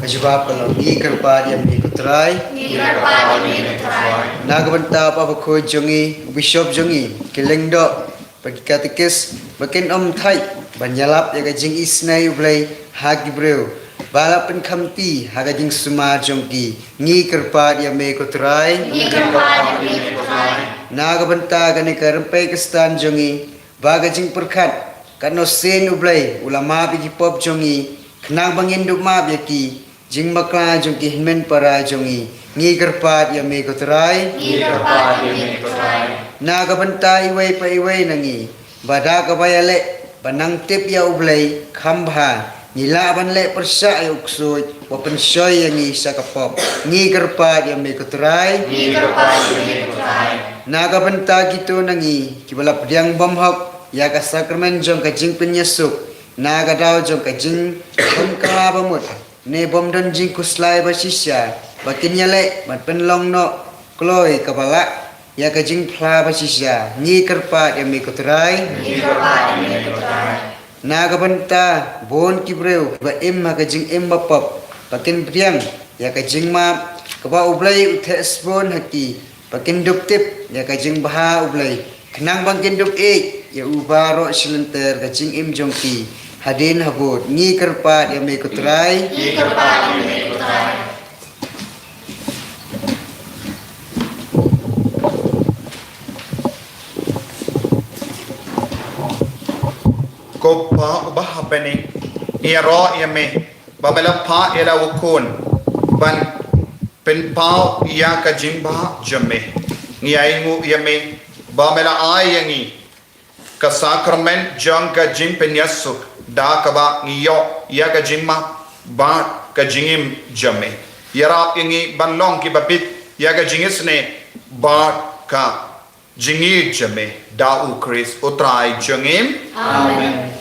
Ka jubab ka long, ngi kyrpad ïa me ko Trai. Ngi kyrpad ïa me ko Trai. Na ka bynta u Bah Bakhuid jong ngi, u Bishop jong ngi, ki lyngdoh bad ki katekis ba kin ym thait ban ïalap ïa ka jingisynei U Blei ha ki briew ba la pynkhamti ha ka jingsumar jong ki, ngi kyrpad ïa me ko Trai. Ngi kyrpad ïa me ko Trai. Na ka bynta kane ka rympei Khristan jong ngi, ba ka jingpyrkhat katno sien U Blei u la map ïa ki pop jong ngi, khnang ba ngin dup map ïa ki jingbakla jong ki hynmen para jong ngi, ngi kyrpad ïa me ko Trai. Ngi kyrpad ïa me ko Trai. Na ka bynta iwei pa iwei na ngi, ba da kaba ïaleh ban nang tip ïa U Blei kham bha, ngi lah ban leh pyrshah ïa u ksuid uba pynshoi ïa ngi sha ka pop, ngi kyrpad ïa me ko Trai. Ngi kyrpad ïa me ko Trai. Na ka bynta kito na ngi kiba la pdiang bymhok ïa ka sakramen jong ka jingpynïasuk na ka daw jong ka jingpynkylla ba mut, ne bym don jingkhuslai ba shisha, ba kin ïaleh ban pynlong noh kloi kaba lah ïa ka jingphla ba shisha. Ngi kyrpad ïa me ko Trai. Ngi kyrpad ïa me ko Trai. Na ka bynta bun ki briew ba im ha ka jingim ba pop, ba kin pdiang ïa ka jingmap kaba U Blei u theh sbun ha ki, ba kin dup tip ïa ka jingbha U Blei, khnang ba kin dup ïeit ïa u baroh shi lynter ka jingim jong ki hadien habud. Ngi kyrpad ïa me ko Trai. Ngi kyrpad ïa me ko Trai. Ko Pa uba ha bneng, ngi ïaroh ïa me ba me la phah ïa la u Khun ban pynpaw ïa ka jingbha jong me. Ngi ainguh ïa me ba me la ai ïa ngi ka sakramen jong ka jingpynïasuk, da kaba ngi ïoh ïa ka jingmap bad ka jingim jong me. Ïarap ïa ngi ban long kiba bit ïa ka jingisynei bad ka jingïeit jong me, da U Khrist U Trai jong ngi. Amen.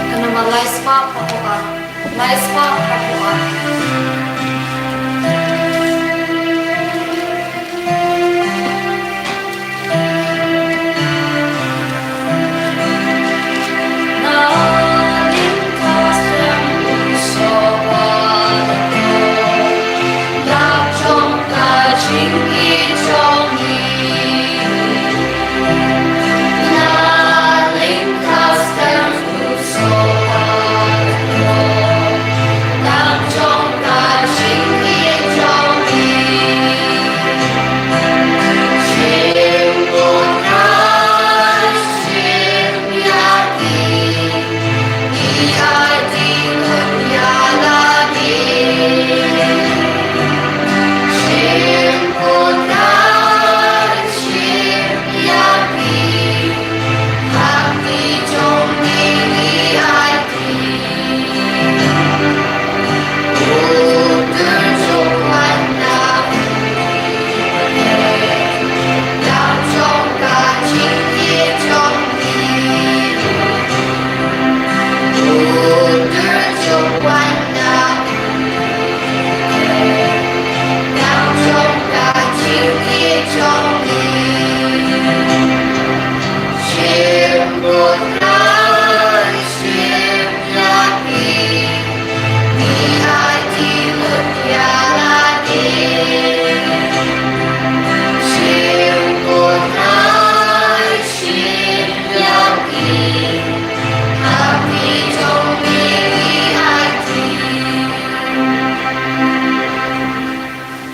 Ka namba lai spah phra phew ar. Lai spah phra phew ar.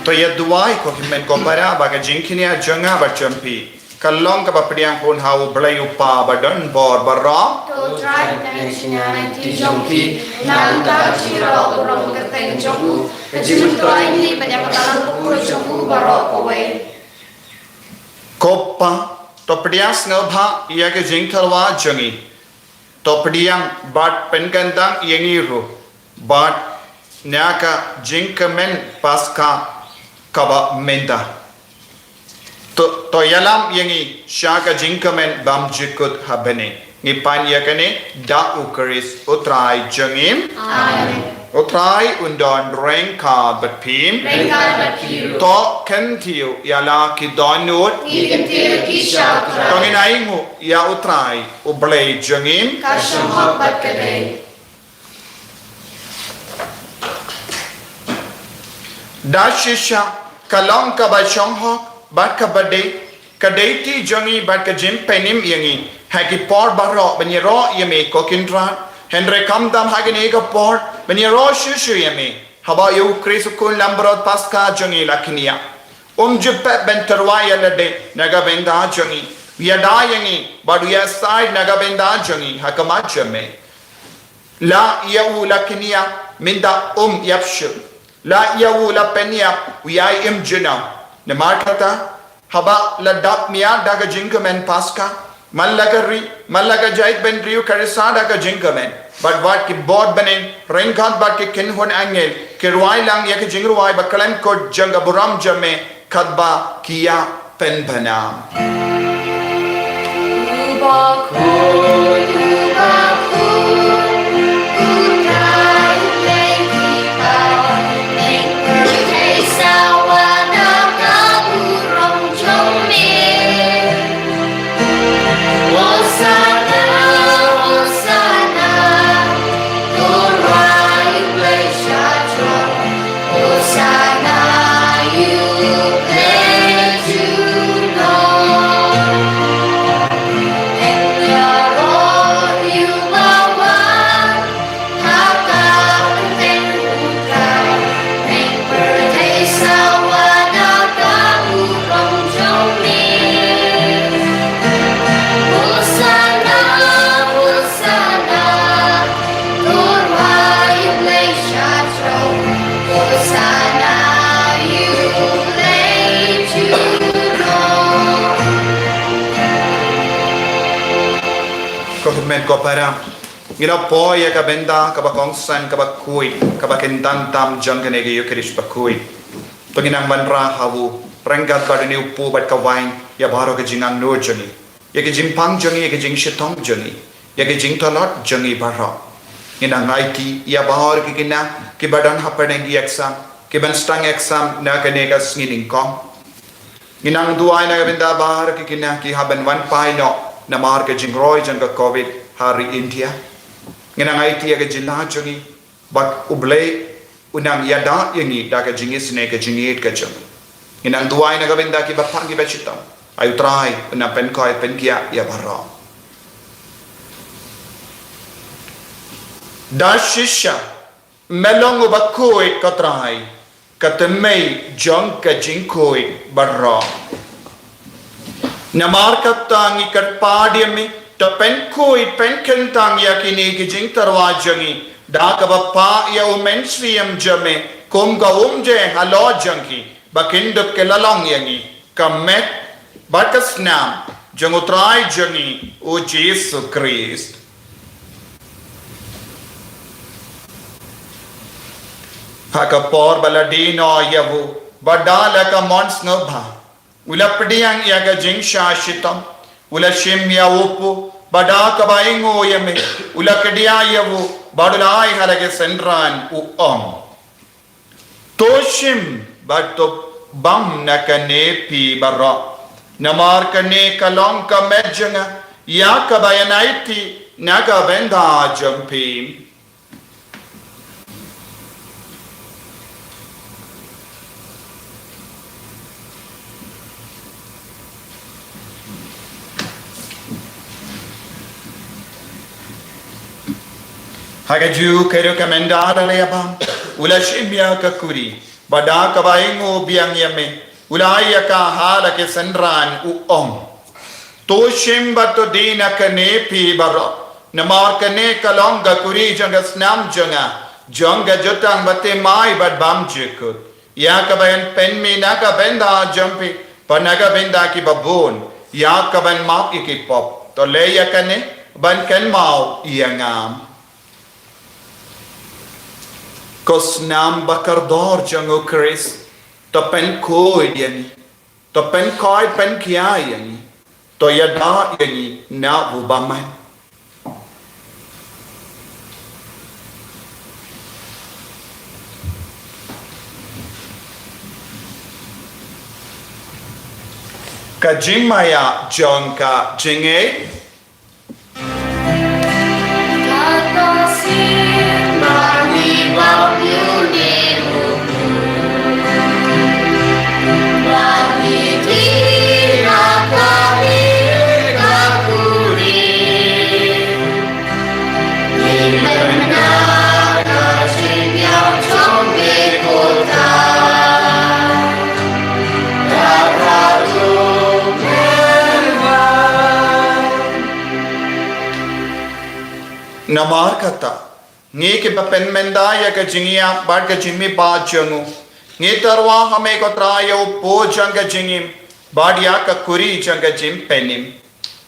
To ïa duwai ko hynmen ko para ba ka jingkñia jong nga bad jong phi ka long kaba pdiang hun ha U Blei U Pa ba don bor baroh. To Trai pynïaid ïa ka jingkñia jong phi na ka bynta ka jingïaroh u rong kyrteng jong u, ka jingmyntoi ïa ngi bad ïa ka balang bakhuid jong u baroh kawei. Ko Pa, to pdiang sngewbha ïa ka jingtyrwa jong ngi. To pdiang bad pynkyndang ïa ngi ruh bad na ka jingkmen Paskha kaba mynta. To, to ïalam ïa ngi sha ka jingkmen bymjukut ha bneng. Ngi pan ïa kane da U Khrist U Trai jong ngi. Amen. U Trai un don ryngkat bad phi. Ryngkat bad phi ruh. To kyntiew ïa la ki dohnud. Ngi kyntiew ïa ki sha U Trai. To ngin ainguh ïa U Trai U Blei jong ngi. Ka shong hok bad ka dei. Da shisha ka long kaba shong hok bad kaba dei, ka dei ti jong ngi bad ka jingpynim ïa ngi ha ki por baroh ban ïaroh ïa me ko Kynrad. Hynrei khamtam ha kane ka por ban ïaroh shuh shuh ïa me, haba ïa U Khrist U Khun Langbrot Paskha jong ngi la kñia. Um ju pep ban tyrwa ïa lade na ka bynta jong ngi, u ïada ïa ngi bad u ïasaid na ka bynta jong ngi ha khmat jong me. La ïa u la kñia mynta um ïap shuh. La ïa u la pynïap u ïai im junom. Namar kata, haba la dap miat da ka jingkmen Paskha, man la ka ri, man la ka jaitbynriew ka risa da ka jingkmen. Bad wat ki bor bneng ryngkat bad ki kynhun angel ki rwai lang ïa ka jingrwai ba khlem kut jong ka burom jong me, katba ki ïa pynbna. U Bakhuid, U Bakhuid, U Trai Ko para, ngi la poi ïa ka bynta kaba kongsan, kaba khuid, kaba kyntang tam jong kane ka Eucharist bakhuid. To ngin nang wanrah ha u, ryngkat bad une u kpu bad ka wain, ïa baroh ka jingangnud jong ngi, ïa ka jingpang jong ngi, ïa ka jingshitom jong ngi, ïa ka jingtlot jong ngi baroh. Ngin nang aiti ïa baroh ki khynnah kiba don hapdeng ki exam, kiban sdang exam na kane ka sngi nyngkong. Ngin nang duwai na ka bynta baroh ki khynnah ki hap ban wan phai noh namar ka jingroi jong ka Covid ha ri India. Ngin nang aiti ïa ka jylla jong ngi, bad U Blei un nang ïada ïa ngi da ka jingisynei, ka jingïeit ka jong ngi. Ngin nang duwai na ka bynta kiba pang, kiba shitom. Ai U Trai un nang pynkhuid pynkhiah ïa baroh. Da shisha, me long uba khuid, ko Trai, ka tymmen jong ka jingkhuid baroh. Namar kata ngi kyrpad ïa me, to pynkhuid pynkyntang ïa kine ki jingtyrwa jong ngi da kaba pah ïa U Mynsiem jong me kum ka umje halor jong ki, ba kin dup ki la long ïa ngi ka met bad ka snam jong U Trai jong ngi U Jisu Khrist. Ha ka por ba la die noh ïa u, bad da la ka mon sngewbha, u la pdiang ïa ka jingshah shitom, u la shim ïa u kpu, bad da kaba ainguh ïa me, u la kdiah ïa u, bad u la ai ha la ki synran, u ong: To shim bad to bam na kane phi baroh, namar kane ka long ka met jong nga, ïa kaba ïan aiti na ka bynta jong phi. Ha kajuh ka rukom, ynda la ïa bam, u la shim ïa ka kuri, bad da kaba ainguh biang ïa me, u la ai ïa ka ha la ki synran, u ong: To shim bad to die na kane phi baroh, namar kane ka long ka kuri jong ka snam jong nga, jong ka jutang bathymmai bad bymjukut, ïa kaban pynmih na ka bynta jong phi bad na ka bynta kiba bun, ïa kaban map ïa ki pop. To leh ïa kane ban kynmaw ïa nga. Ko snam bakordor jong U Khrist, to pynkhuid ïa ngi, to pynkhuid pynkhiah ïa ngi, to ïada ïa ngi na u bymman. Ka jingmaïa jong ka jingngeit. Namar kata, ngi kiba pynmynda ïa ka jingïap bad ka jingmihpat jong u, ngi tyrwa ha me ko Trai ïa u kpu jong ka jingim, bad ïa ka kuri jong ka jingpynim.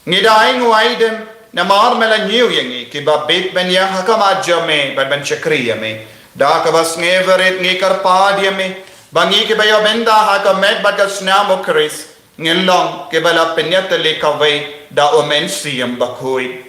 Ngi da ainguh aidem namar me la ñiew ïa ngi kiba bit ban ïeng ha khmat jong me bad ban shakri ïa me. Da kaba sngewbha rit ngi kyrpad ïa me, ba ngi kiba ïoh bynta ha ka met bad ka snam U Khrist, ngin long kiba la pynïatylli kawei da U Mynsiem Bakhuid.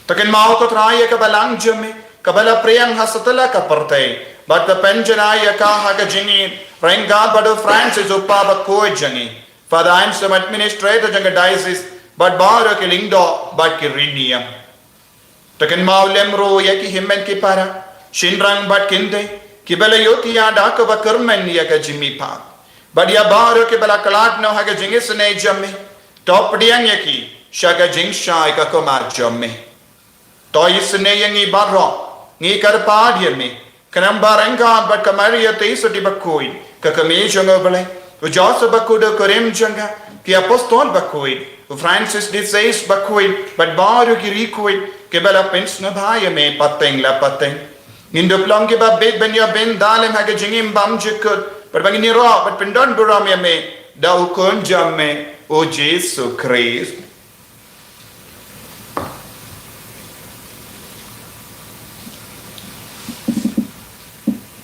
To kynmaw ko Trai ïa ka balang jong me, kaba la pdiang ha satlak ka pyrthei, bad to pynjanai ïa ka ha ka jingïeit ryngkat bad u Francis u Pape bakhuid jong ngi, Father Anselm, administrator jong ka diocese, bad baroh ki lyngdoh bad ki riewniam. To kynmaw lem ruh ïa ki hynmen ki para, shynrang bad kynthei, kiba la ïohthiah da kaba kyrmen ïa ka jingmihpat, bad ïa baroh kiba la khlad noh ha ka jingisynei jong me. To pdiang ïa ki sha ka jingshai ka khmat jong me. To isynei ïa ngi baroh, ngi kyrpad ïa me, khnang ba ryngkat bad ka Maria Theisotti bakhuid, ka kmie jong U Blei, u Joseph bakhuid u kurim jong ka, ki apostol bakhuid, u Francis de Sales bakhuid, bad baroh ki riewkhuid kiba la pynsngewbha ïa me pateng la pateng, ngin dup long kiba bit ban ïoh bynta lem ha ka jingim bymjukut, bad ba ngin ïaroh bad pyndonburom ïa me da u Khun jong me, u Jisu Khrist.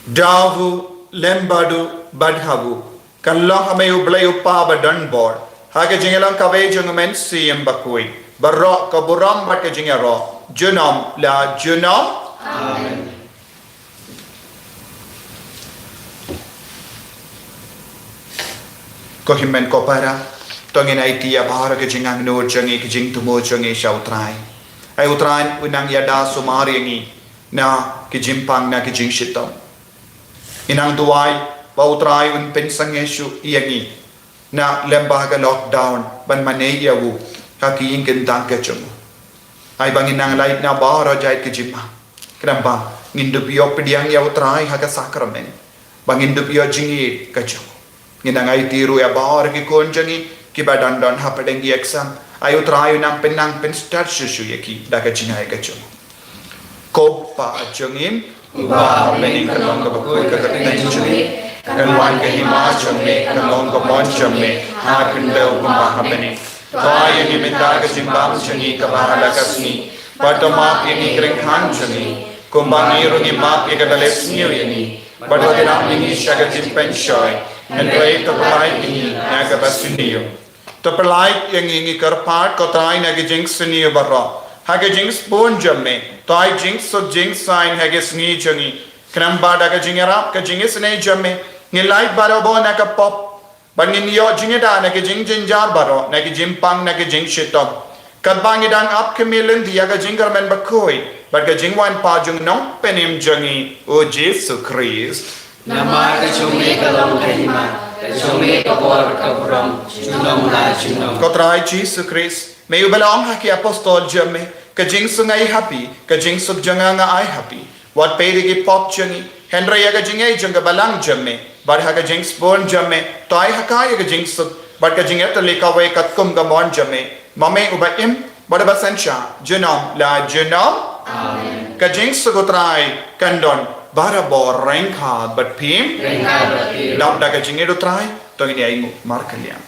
Daw u lem bad u bad ha u. Kan long ha me u Blei u Pa ba don bor, ha ka jingïalong kawei jong u Mynsiem Bakhuid, baroh ka burom bad ka jingïaroh junom la junom. Amen. Ko hynmen ko para, to ngin aiti ïa baroh ka jingangnud jong ngi, ka jingthmu jong ngi sha u Trai. Ai u Trai u nang ïada sumar ïa ngi na ka jingpang, na ka jingshitom. Ngi nang duwai ba u Trai un pynsangeh shuh ïa ngi na lem bad ka lockdown, ban mane ïa u ha ki ïing ki tang ka jong u. Ai ba ngin nang lait na baroh jait ka jingma, khnang ba ngin dup ïoh pdiang ïa u Trai ha ka sakramen, ba ngin dup ïoh jingïeit ka jong u. Ngin nang aiti ruh ïa baroh ki khun jong ngi kiba dang don hapdeng ki exam. Ai u Trai u nang pyn, nang pynstad shuh shuh ïa ki da ka jingai ka jong u. Ko Pa jong ngi uba ha bneng, kan long kaba khuid ka kyrteng jong me, kan wan ka hima jong me, kan long ka mon jong me ha khyndew kumba ha bneng. To ai ïa ngi mynta ka jingbam jong ngi kaba ha la ka sngi, bad to map ïa ngi ki ryngkang jong ngi, kumba ngi ruh ngi map ïa kiba leh sniew ïa ngi. Bad wat ïalam ïa ngi sha ka jingpynshoi, hynrei to pynlait ïa ngi na kaba sniew. To pynlait ïa ngi, ngi kyrpad ko Trai, na ki jingsniew baroh. Ha ka jingsbun jong me to ai jingsuk jingsaiñ ha ka sngi jong ngi, khnang ba da ka jingïarap ka jingisynei jong me ngin lait barabor na ka pop, ba ngin ïoh jingïada na ki jingjynjar baroh, na ki jingpang, na ki jingshitom. Katba ngi dang ap khmih lynti ïa ka jingkyrmen bakhuid bad ka jingwan pat jong u Nongpynim jong ngi u Jisu Khrist. Namar ka jong me ka long ka hima, ka jong me ka bor, ka burom junom la junom. Ko Trai Jisu Khrist, me uba la ong ha ki apostol jong me, ka jingsuk nga ai ha phi, ka jingsuk jong nga nga ai ha phi. Wat peit ïa ki pop jong ngi, hynrei ïa ka jingïeit jong ka Balang jong me, bad ha ka jingsbun jong me to ai ha ka ïa ka jingsuk bad ka jingïatylli kawei katkum ka mon jong me, ma me uba im bad uba synshar junom la junom. Amen. Ka jingsuk u Trai kan don barabor ryngkat bad phi. Ryngkat bad phi. Dap da ka jingïeit u Trai, to ngin ïa ainguh markylliang.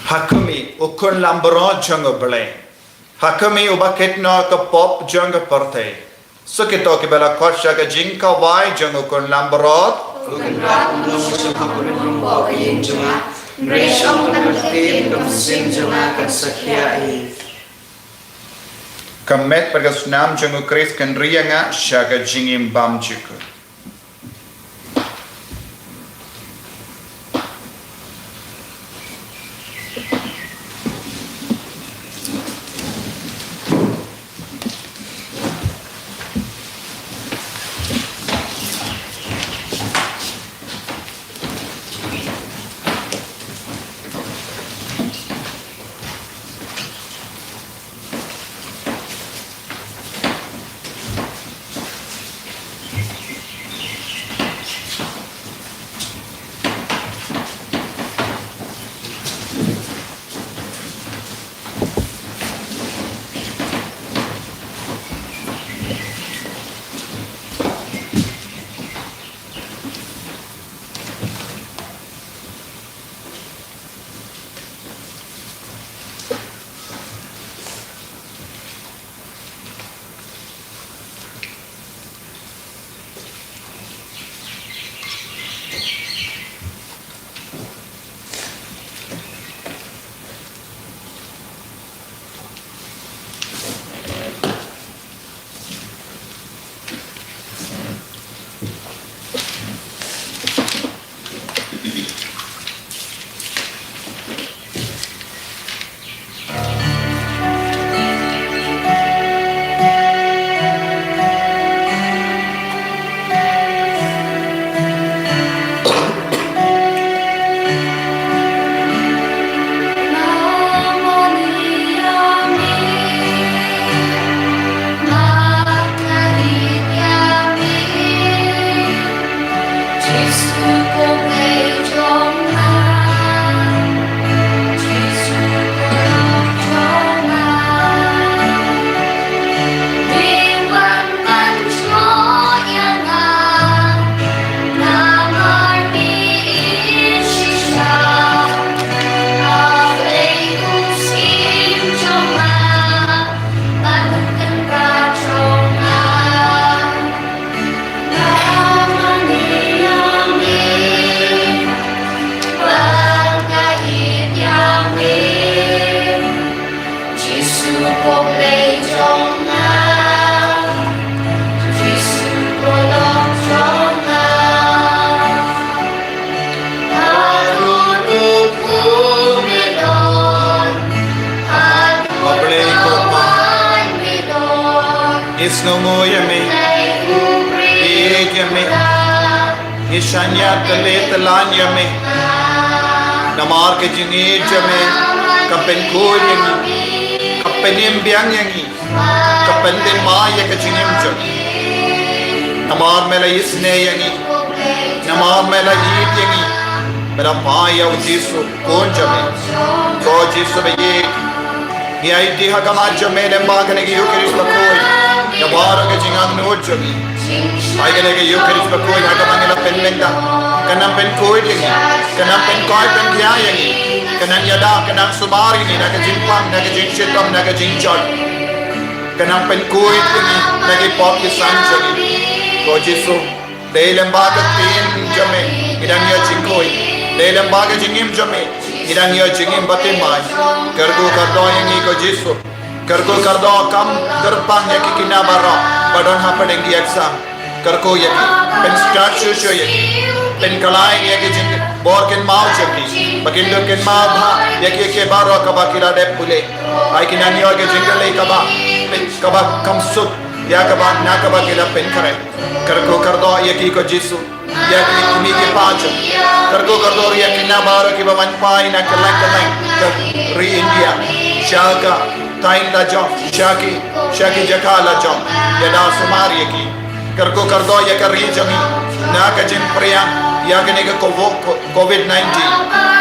Ha khmih, u khun langbrot jong U Blei. Ha khmih, uba kit noh ka pop jong ka pyrthei. Suk ïa kito kiba la khot sha ka jingkhawai jong u khun langbrot. Ko Kynrad, ym long shuh ha ka ryngkat ka ïing jong nga, hynrei sha ka mynsiem jong nga kan sa khia ïa. Ka met bad ka snam jong U Khrist kan ri ïa nga sha ka jingim bymjukut. Sngewnguh ïa me. Ïeit ïa me. Ngi shaniah tylli tyllan ïa me. Namar ka jingïeit jong me ka pynkhuid ïa ngi, ka pynim biang ïa ngi, ka pynthymmai ïa ka jingim jong ngi. Namar me la isynei ïa ngi, namar me la ïeit ïa ngi, me la phah ïa u Jisu, Khun jong me. Ko Jisu ba ïeit, ngi aiti ha khmat jong me lyngba kane ka Ïukharist bakhuid ïa baroh ka jingangnud jong ngi. Ai kane ka Ïukharist bakhuid ha kaba ngi la pynmynta, kan nang pynkhuid ïa ngi, kan nang pynkoit pynkhiah ïa ngi, kan nang ïada, kan nang sumar ïa ngi na ka jingpang, na ka jingshitom, na ka jingjot, kan nang pynkhuid ïa ngi na ki pop ki san jong ngi. Ko Jisu, dei lyngba ka ktien jong me ngi dang ïoh jingkhuid, dei lyngba ka jingim jong me ngi dang ïoh jingim bathymmai. Kyrkhu kyrdoh ïa ngi ko Jisu. Kyrkhu kyrdoh, kam kyrpang ïa ki khynnah baroh ba don hapdeng ki exam. Kyrkhu ïa ki, pynstad shuh shuh ïa ki, pynkylla ïa ki jingbor kynmaw jong ki, ba kin don kynmaw bha ïa ki, ïa ki baroh kaba ki la dep pule. Ai kin nang ïoh ïa ka jingkylli kaba, kaba kham suk ïa kaba, na kaba ki la pynkhreh. Kyrkhu kyrdoh ïa ki ko Jisu, ïa ki kmie ki kpa jong. Kyrkhu kyrdoh ïa ki khynnah baroh kiba wan phai na kylleng kylleng ka ri India, sha ka thaiñ la jong, sha ki, sha ki jaka la jong. Ïada sumar ïa ki. Kyrkhu kyrdoh ïa ka ri jong ngi na ka jingpyrshang ïa kane ka Covid, Covid nineteen.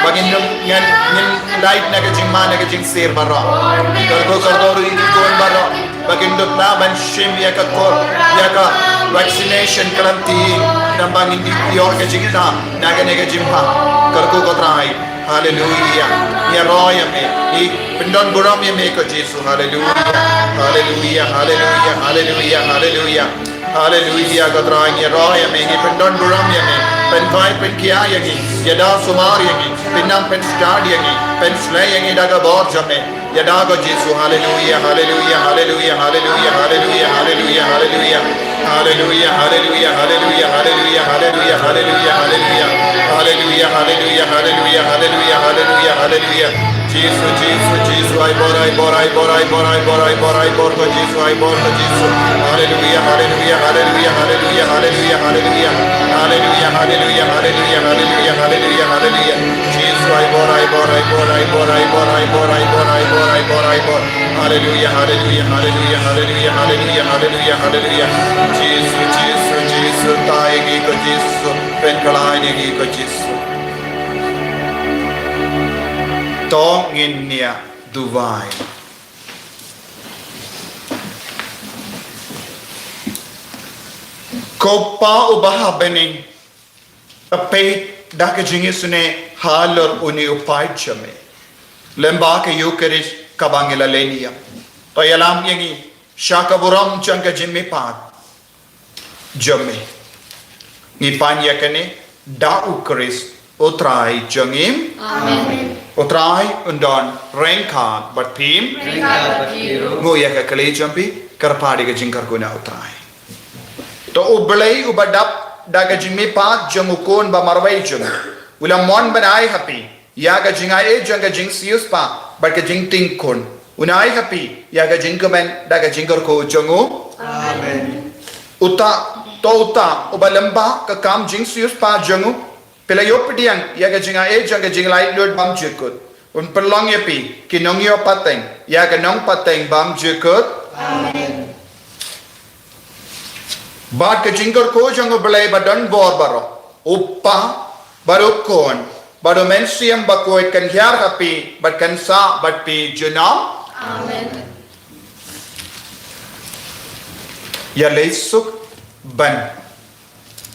Ba ngin, ngin, ngin lait na ka jingma, na ka jingsir baroh. Kyrkhu kyrdoh ruh ïa ki khun baroh ba kin dup na ban shim ïa ka Covid, ïa ka vaccination khlem tieng, namar ba ngin ïoh ka jingkyrkhu na kane ka jingpang. Kyrkhu ko Trai. Haleluia. Ngi ïaroh ïa me, ngi pyndon burom ïa me ko Jisu. Haleluia. Haleluia. Haleluia. Haleluia. Haleluia. Haleluia ko Trai, ngi ïaroh ïa me, ngi pyndon burom ïa me. Pynkoit pynkhiah ïa ngi, ïada sumar ïa ngi, pynnang pynstad ïa ngi, pynshlei ïa ngi da ka bor jong me. Ïada ko Jisu. Haleluia, haleluia, haleluia, haleluia, haleluia, haleluia, haleluia. Haleluia, haleluia, haleluia, haleluia, haleluia, haleluia, haleluia. Haleluia, haleluia, haleluia, haleluia, haleluia, haleluia. Jisu, Jisu, Jisu, ai bor, ai bor, ai bor, ai bor, ai bor, ai bor, ai bor ko Jisu, ai bor ko Jisu. Haleluia, haleluia, haleluia, haleluia, haleluia, haleluia. Haleluia, haleluia, haleluia, haleluia, haleluia, haleluia. Jisu, ai bor, ai bor, ai bor, ai bor, ai bor, ai bor, ai bor, ai bor, ai bor, ai bor. Haleluia, haleluia, haleluia, haleluia, haleluia, haleluia, haleluia. Jisu, Jisu, Jisu, tai ngi ko Jisu. Pynkylla ngi ko Jisu. To ngin ïa duwai. Ko Pa uba ha bneng, nga peit da ka jingisynei halor une u paid jong me. Lyngba ka Ïukharist kaba ngi la leh ïa. To ïalam ïa ngi sha ka burom jong ka jingmihpat jong me. Ngi pan ïa kane da U Khrist U Trai jong ngi. Amen. U Trai un don ryngkat bad phi. Ryngkat bad phi ruh. Nguh ïa ka kali jong phi, kyrpad ïa ka jingkyrkhu na U Trai. To U Blei uba dap da ka jingmihpat jong U Khun ba marwei jong ngi, u la mon ban ai ha phi ïa ka jingai jong ka jingsiewspah bad ka jingting khun. Un ai ha phi ïa ka jingkmen da ka jingkyrkhu jong u. Amen. Uta, to uta uba lyngba ka kam jingsiewspah jong u phi la ïoh pdiang ïa ka jingai jong ka jinglaitluid bymjukut, un pynlong ïa phi ki nongïoh pateng ïa ka nongpateng bymjukut. Amen. Bad ka jingkyrkhu jong U Blei ba don bor baroh, U Kpa, bad U Khun, bad U Mynsiem Bakhuid kan hiar ha phi, bad kan sah bad phi junom. Amen. Ïa leit suk ban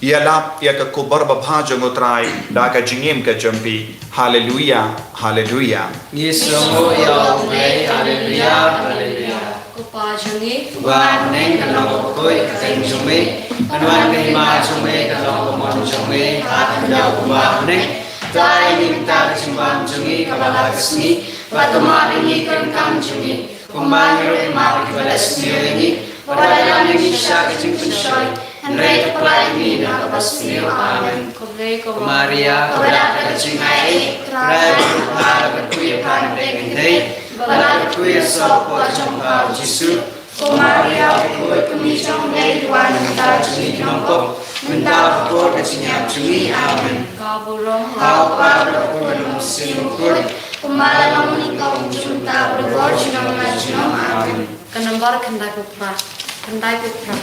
ïalap ïa ka khubor babha jong U Trai da ka jingim ka jong phi. Haleluia, haleluia. Ngi sngewnguh ïa U Blei, haleluia, haleluia. Ko Pa jong ngi uba ha bneng, kan long bakhuid ka kyrteng jong me, kan wan ka hima jong me, kan long ka mon jong me ha khyndew kumba ha bneng. To ai ïa ngi mynta ka jingbam jong ngi kaba la ka sngi, bad to map ïa ngi ki ryngkang jong ngi, kumba ngi ruh ngi map ïa kiba la sniew ïa ngi, bad to ïalam ïa ngi sha ka jingpynshoi, hynrei to pynlait ïa ngi na kaba sniew. Amen. Khublei ko Maria, kaba dap da ka jingaiei, U Trai u don bad pha, la kyrkhu ïa pha na bneng hynrei, bad la kyrkhu ïa u soh hapoh jong pha U Jisu. Ko Maria, u khuid, kmie jong U Blei, to wan mynta ha ka jingïaid nongpop, mynta ha ka por ka jingïap jong ngi. Amen. Ka burom ha U Kpa, bad ha U Khun bad ha U Mynsiem Bakhuid, kumba la long mynnyngkong, mynta bad ha ka por junom la junom. Amen. Ka nombar khyndaiphew phra, khyndaiphew phra.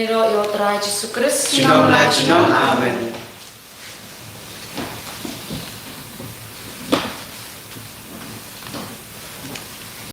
Ïa u Trai Jisu Khrist. Junom la junom. Amen.